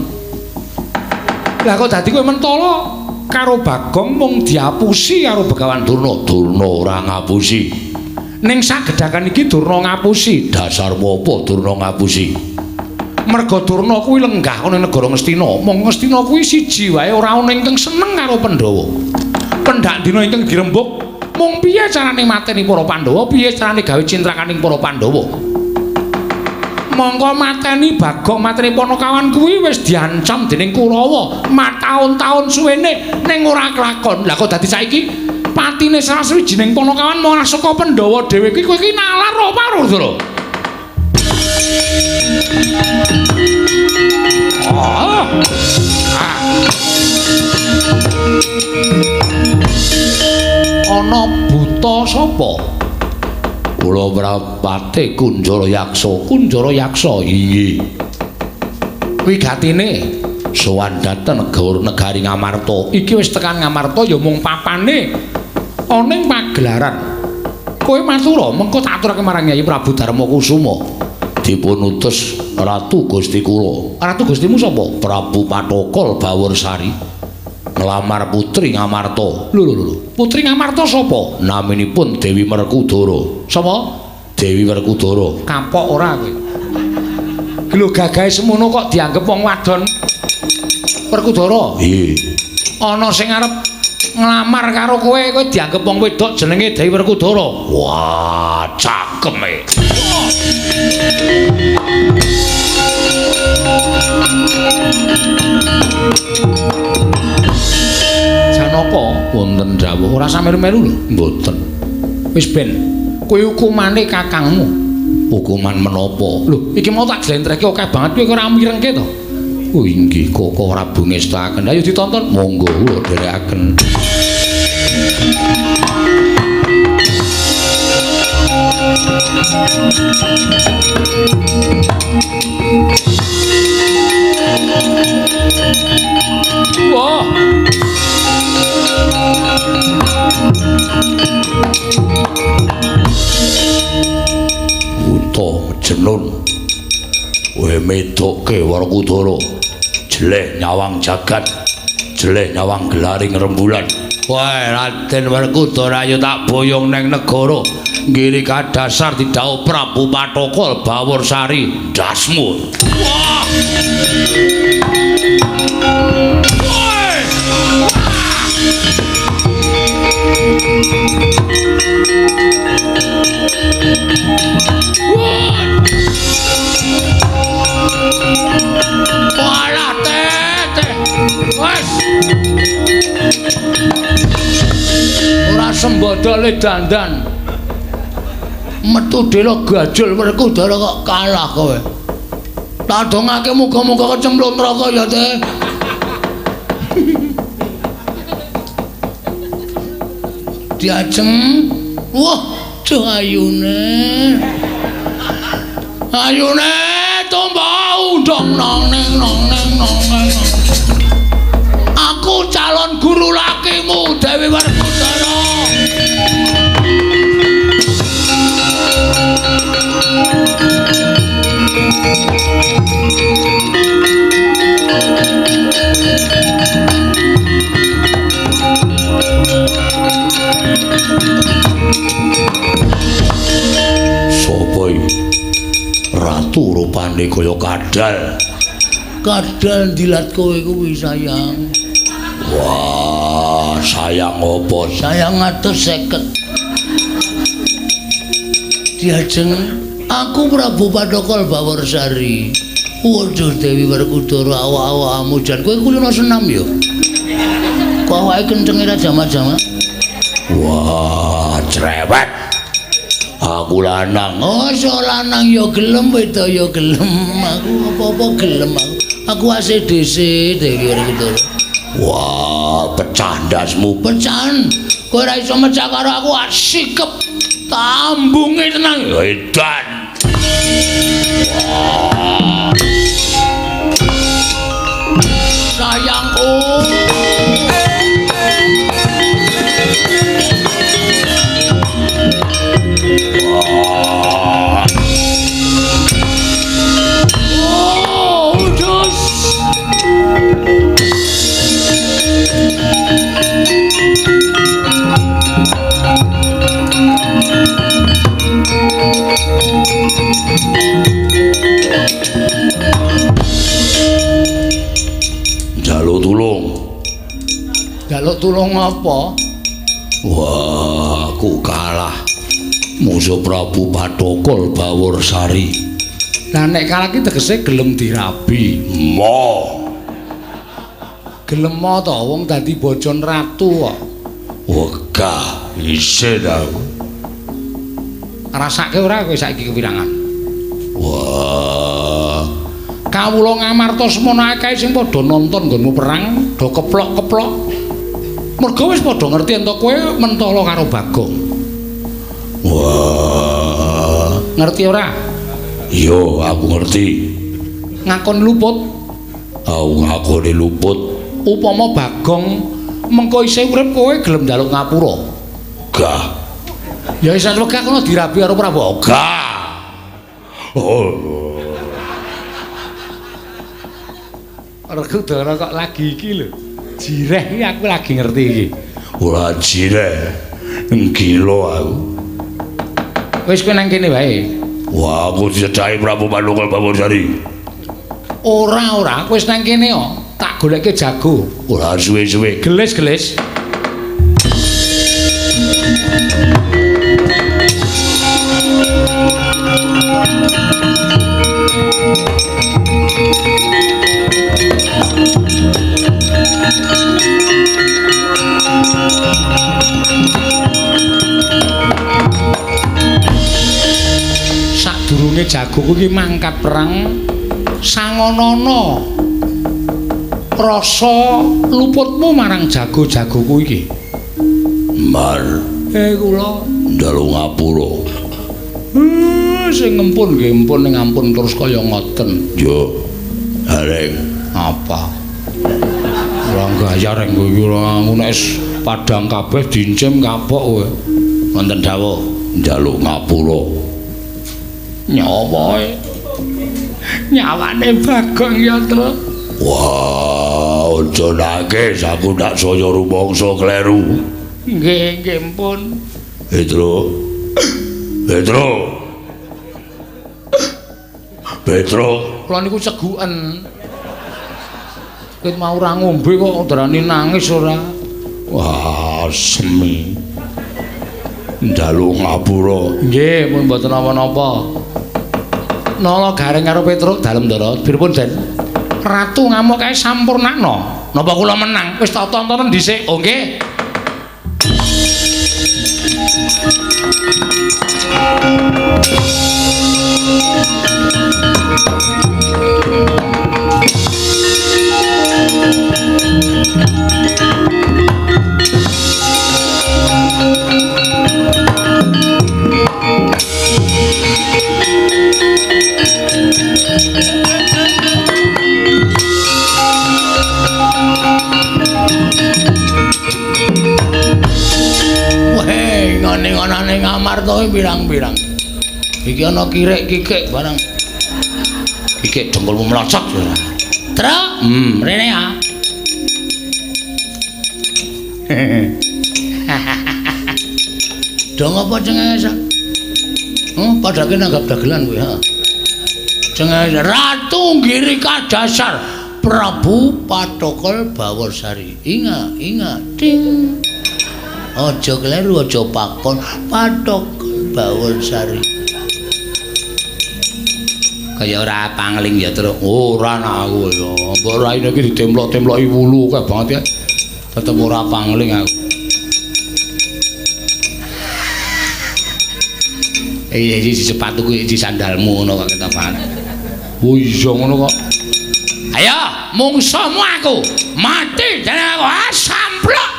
D: Lah kok dadi kowe mentala karo Bagong mung diapusi karo Begawan
B: Durna. Durna ora ngapusi.
D: Ning sagedhakan iki Durna ngapusi.
B: Dasarmu apa Durna ngapusi?
D: Merga Durna kuwi lenggah ana negara Ngastina. Mong Ngastina kuwi siji wae ora ana ingkang seneng karo Pandhawa. Pendak dina ingkang dirembug mung piye carane mateni para Pandhawa, piye carane gawe cintrakaning para Pandhawa. Mongko mateni Bagong, mateni Panakawan kuwi wis diancam dening Kurawa mataun-taun suwene ning ora kelakon. Lah kok dadi saiki patine salah sawijining Panakawan malah saka Pandhawa dhewe kuwi kowe iki nalar apa Rudra? Ah. Ana buta sapa?
B: Kula prapate Kunjara Yaksa.
D: Kunjara Yaksa
B: inggih.
D: Wigatine
B: sowan dhateng negari Ngamarta.
D: Iki wis tekan Ngamarta ya mung papane ana ing pagelaran. Kowe matura mengko tak aturake marang Nyai Prabu Darma Kusuma.
B: Dipun utus Ratu Gusti kula.
D: Ratu Gustimu sapa?
B: Prabu Pathokol Bawursari. Nglamar putri Ngamarta.
D: Lho lho lho. Putri Ngamarta sapa?
B: Naminipun Dewi Werkudara.
D: Sapa?
B: Dewi Werkudara.
D: Kapok ora kowe? Lho gagahe semono kok dianggep wong wadon. Werkudara.
B: Nggih.
D: Ana sing arep nglamar karo kowe, kowe dianggep wong wedok jenenge Dewi Werkudara.
B: Wah, cakeme.
A: Janaka
B: Wonten dawuh
A: ora samelu-melu lho.
B: Mboten.
A: Wis ben, kuwi hukumane kakangmu.
B: Hukuman menapa?
A: Lho, iki mau tak jlentrehke akeh banget kowe ora mirengke to?
B: Oh inggih, Koko Prabu ngestakaken.
A: Ayo ditonton.
B: Monggo kula dherekaken.
A: Wah.
B: Buta jenun. Kowe medokke Werkudara. Jeleh nyawang jagat, jeleh nyawang gelaring rembulan. Wah, Raden Werkudara ayo tak boyong neng negara. Nggiri kadasar didhawuh Prabu Pathokol Bawursari ndasmu.
A: Wah. Woi. Wah. Walah teh. Wes. Ora sembodole dandan. Metu dela gajul Werkudara kok kalah kowe. Tak dongake muga-muga kecemplung neraka ya, Teh. Diajeng. Wah, duh ayune. Ayune tumbak undang nang neng nang neng nang neng. Aku calon guru lakimu Dewi Werkudara.
B: Sopo iki? Ratu rupane kaya kadal.
A: Kadal ndilat kowe kuwi sayang.
B: Wah, sayang apa?
A: Sayang 150. Diajeng aku Prabu Pathokol Bawursari. Waduh Dewi Werkudara awak-awakmu jan kowe kulino senam ya. Kok awake kencenge ra jamak-jamak?
B: Wah, cerewet. Aku lanang.
A: Oh, so lanang ya gelem, wedok ya gelem. Aku apa-apa gelem aku. Aku ACDC Dewi Werkudara.
B: Wah, pecah ndasmu.
A: Pecahan. Kowe ora iso mecah karo aku asikep. Tambunge tenang.
B: Edan. Wah.
A: Sayangku.
B: Wah.
A: Oh, jos.
B: Njaluk tulung.
A: Njaluk tulung apa?
B: Wah, aku kalah. Musuh Prabu Pathokol Bawursari.
A: Lah nek kalah ki tegese gelem dirabi.
B: Mo.
A: Gelem to wong dadi bojon ratu kok.
B: Wegah isin aku.
A: Rasake ora kowe saiki kewirangan.
B: Wah.
A: Kawula Ngamarta semono akeh sing padha nonton nggonmu perang, do keplok-keplok. Mergo wis padha ngerti ento kowe mentala karo Bagong.
B: Wah.
A: Ngerti ora?
B: Iya, aku ngerti.
A: Ngakon luput.
B: Aku ngakoni luput.
A: Upama Bagong mengko isih urip kowe gelem njaluk ngapura.
B: Gah.
A: Ya isih wegah kono dirabi karo Prabu.
B: Gah. Oh.
A: Werkudara kok lagi iki lho. Jireh iki aku lagi ngerti iki.
B: Ora jireh. Gila aku.
A: Wis kowe nang kene wae.
B: Wah, aku dicedhaki Prabu Pathokol Bawursari.
A: Ora, ora, wis nang kene kok. Tak goleke jago.
B: Ora suwe-suwe.
A: Gelis-gelis. Sadurunge jagoku iki mangkat perang sangonana rasa luputmu marang jago-jagoku iki.
B: Mar.
A: Kula
B: njaluk ngapura.
A: Sing ngempun nggih empun ning ampun terus kaya ngoten.
B: Yo. Areng
A: apa? Ora gayar reng kowe iki ora ngono wis padhang kabeh dincim kapok kowe. Wonten dawuh
B: njaluk ngapura.
A: Nyawa. Nyawane Bagong ya, Tru.
B: Wah, aja nangis, aku ndak saya rumangsa kleru.
A: Nggih, nggih mpun.
B: Petro. Petro. Petro,
A: kula niku ceguken. Ket mau ora ngombe kok ndrani nangis ora.
B: Wah, semi. Njaluk ngapura.
A: Nggih, pun mboten napa-napa. Nala Gareng karo Petruk dalem ndara, pripun Den? Ratu ngamuk kae sampurnakno. Napa kula menang? Wis tak tontonen dhisik. Oh nggih. Weh, ngene-ngonane Ngamarta iki pirang-pirang. Iki ana kirik-kikik barang. Kikik dengkulmu mlocot ora. Truk, rene ya. Dong apa cengengesan? Padake nanggap dagelan kowe, heeh. Cengengesan Ratu Giri Kadasar Prabu Pathokol Baworsari. Inga, inga, ding. Aja kleru, aja pakon Pathokol Baworsari. Kaya ora pangling ya, Truk. Ora nak aku ya. Mbok raine iki ditemplok-temploki wulu akeh banget ya. Tetep ora pangling aku. Iya, iki sepatuku iki sandalmu ngono kok ketopane. Oh iya ngono kok. Ayo, mungsuhmu aku. Mati jeneng aku. Ah, samplok.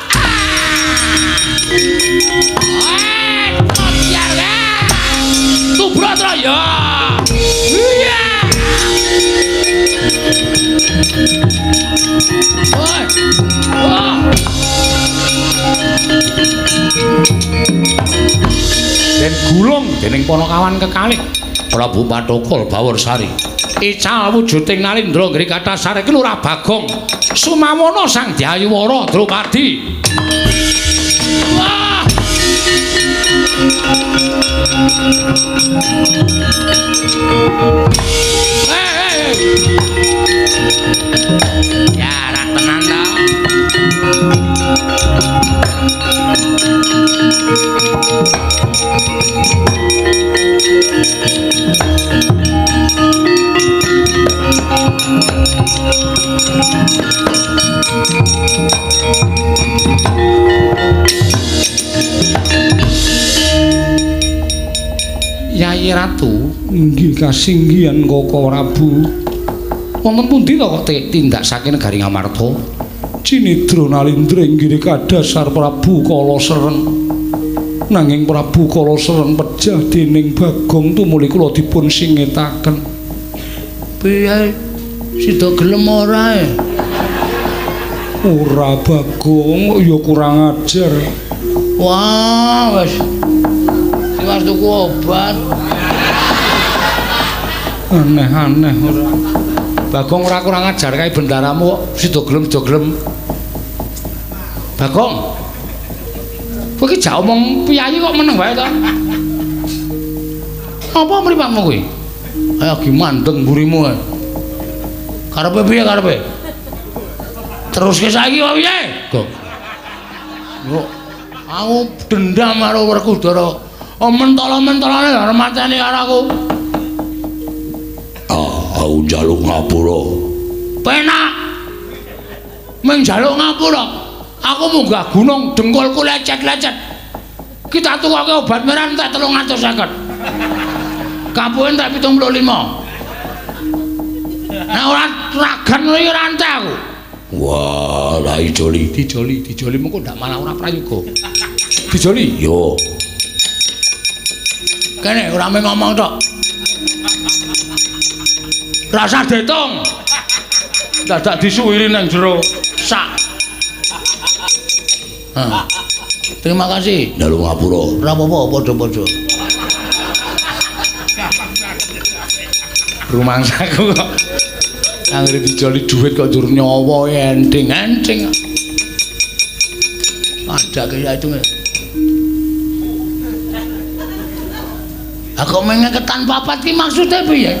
A: Ah. Tubrot ya. Iya. Woi. Wah. Den gulung dening Panakawan kekalih Prabu Pathokol Baworsari. Ical wujuding Nalindra Nggri Kathasar iki Lurah Bagong Sumawana Sang Dyayuwara Drupadi. Wah. Hey. Ya, ra tenan to. Yayi Ratu, inggih kasinggihan Koko Prabu. Wonten pundi to kok tindak saking negari Ngamarta? Cinidra Nalindra inggih kadhasar Prabu Kala Sereng. Nanging Prabu Kala Sereng pejah dening Bagong tumuli kula dipun singetaken. Piye? Sida gelem ora? Ora Bagong, ya kurang ajar. Wah, wis. Tiwas tuku obat. Aneh-aneh ora. Bagong ora kurang ajar kae bendaramu kok sida gelem-sida gelem. Bagong. Kowe iki jak omong piyayi kok meneng wae to? Apa mripatmu kuwi? Ayo gi mandeng mburimu ae. Karepe piye karepe? Teruske saiki kok piye? Gong. Kok aku dendam karo Werkudara. Oh mentala-mentalane arep mateni karo aku.
B: Aku njaluk ngapura.
A: Penak. Mung njaluk ngapura. Aku munggah gunung dengkulku lecet-lecet. Kita tukoke obat merah entek 350. Kapuhe entek 75. Nek ora ragan ngono iki ora entek aku.
B: Wah, lah ijoli.
A: Dijoli, dijoli mengko ndak malah ora prayoga. Dijoli?
B: Yo.
A: Kene ora mung ngomong tok. Rasa ditung. Dadak disuwiri nang jero sak. Hah. Terima kasih.
B: Njaluk ngapura.
A: Ora apa-apa, padha-padha. Rumangsaku kok anggere dijoli dhuwit kok njur nyawa enting-enting. Ada kaya itu. Aku mengeketan papat ki maksudnya piye?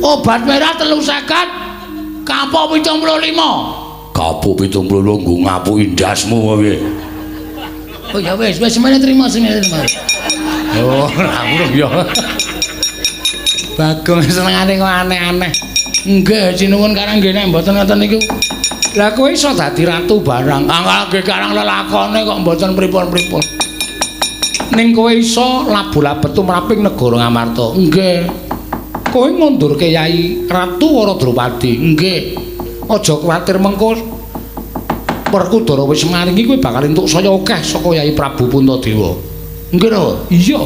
A: Obat merah 350, kapok 75.
B: Kapok 75 nggo ngapuki ndasmu piye?
A: Oh ya wis, wis semene terima, semene terima. Oh, ora urung ya. Bagong senengane kok aneh-aneh. Nggih, sinuwun karang nggih nek mboten ngoten niku. Lah kowe iso dadi ratu barang. Ah nggih karang lelakone kok mboten pripun-pripun. Ning kowe iso labu-labet tumraping negara Ngamarta. Nggih. Kowe ngundurke Yai Ratu Wara Drupadi. Nggih. Aja kuwatir mengko Werkudara wis maringi kowe bakal entuk saya akeh saka Yai Prabu Puntadewa. Nggih lho. Iya.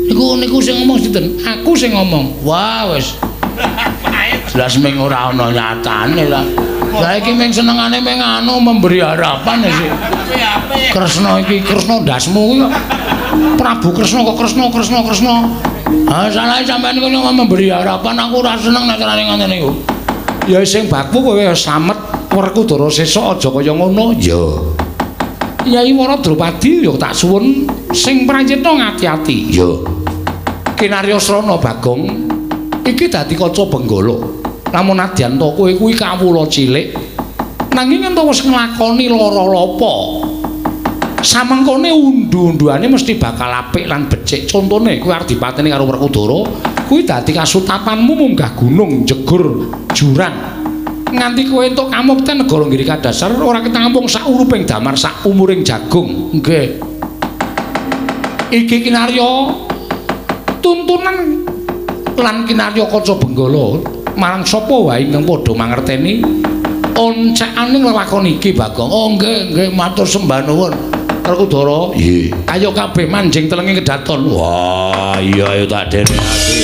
A: Niku niku sing ngomong sinten? Aku sing ngomong. Wah wis. Jelas ming ora ana nyatane lah. Lah iki ming senengane ming anu memberi harapan sih. Kresna iki Kresna ndasmu kuwi kok. Prabu Kresna kok Kresna Kresna Kresna. Ah salahe sampean niku memberi harapan aku ora seneng nek carane ngoten niku. Ya sing baku kowe samet Werkudara sesuk aja kaya ngono.
B: Ya.
A: Yai Wara Drupadi ya tak suwun sing prayitna ngati-ati.
B: Ya.
A: Kinarya Srana Bagong iki dadi kaca benggala. Lamun nadyan to kowe kuwi kawula cilik nanging ento wis nglakoni lara lapa. Samengkone undu-unduane mesti bakal apik lan becik. Contone kowe arep dipateni karo Werkudara, kuwi dadi kasutapanmu munggah gunung jegur jurang. Nganti kowe entuk kamukten negara Giri Kadasar ora ketampung sak uruping damar sak umuring jagung. Nggih. Iki kinarya tuntunan lan kinarya kaca benggala marang sapa wae ingkang padha mangerteni oncekane lelakon iki Bagong. Oh nggih nggih matur sembah nuwun. Werkudara.
B: Nggih.
A: Ayo kabeh manjing telenge kedaton.
B: Wah, iya ayo tak derekake.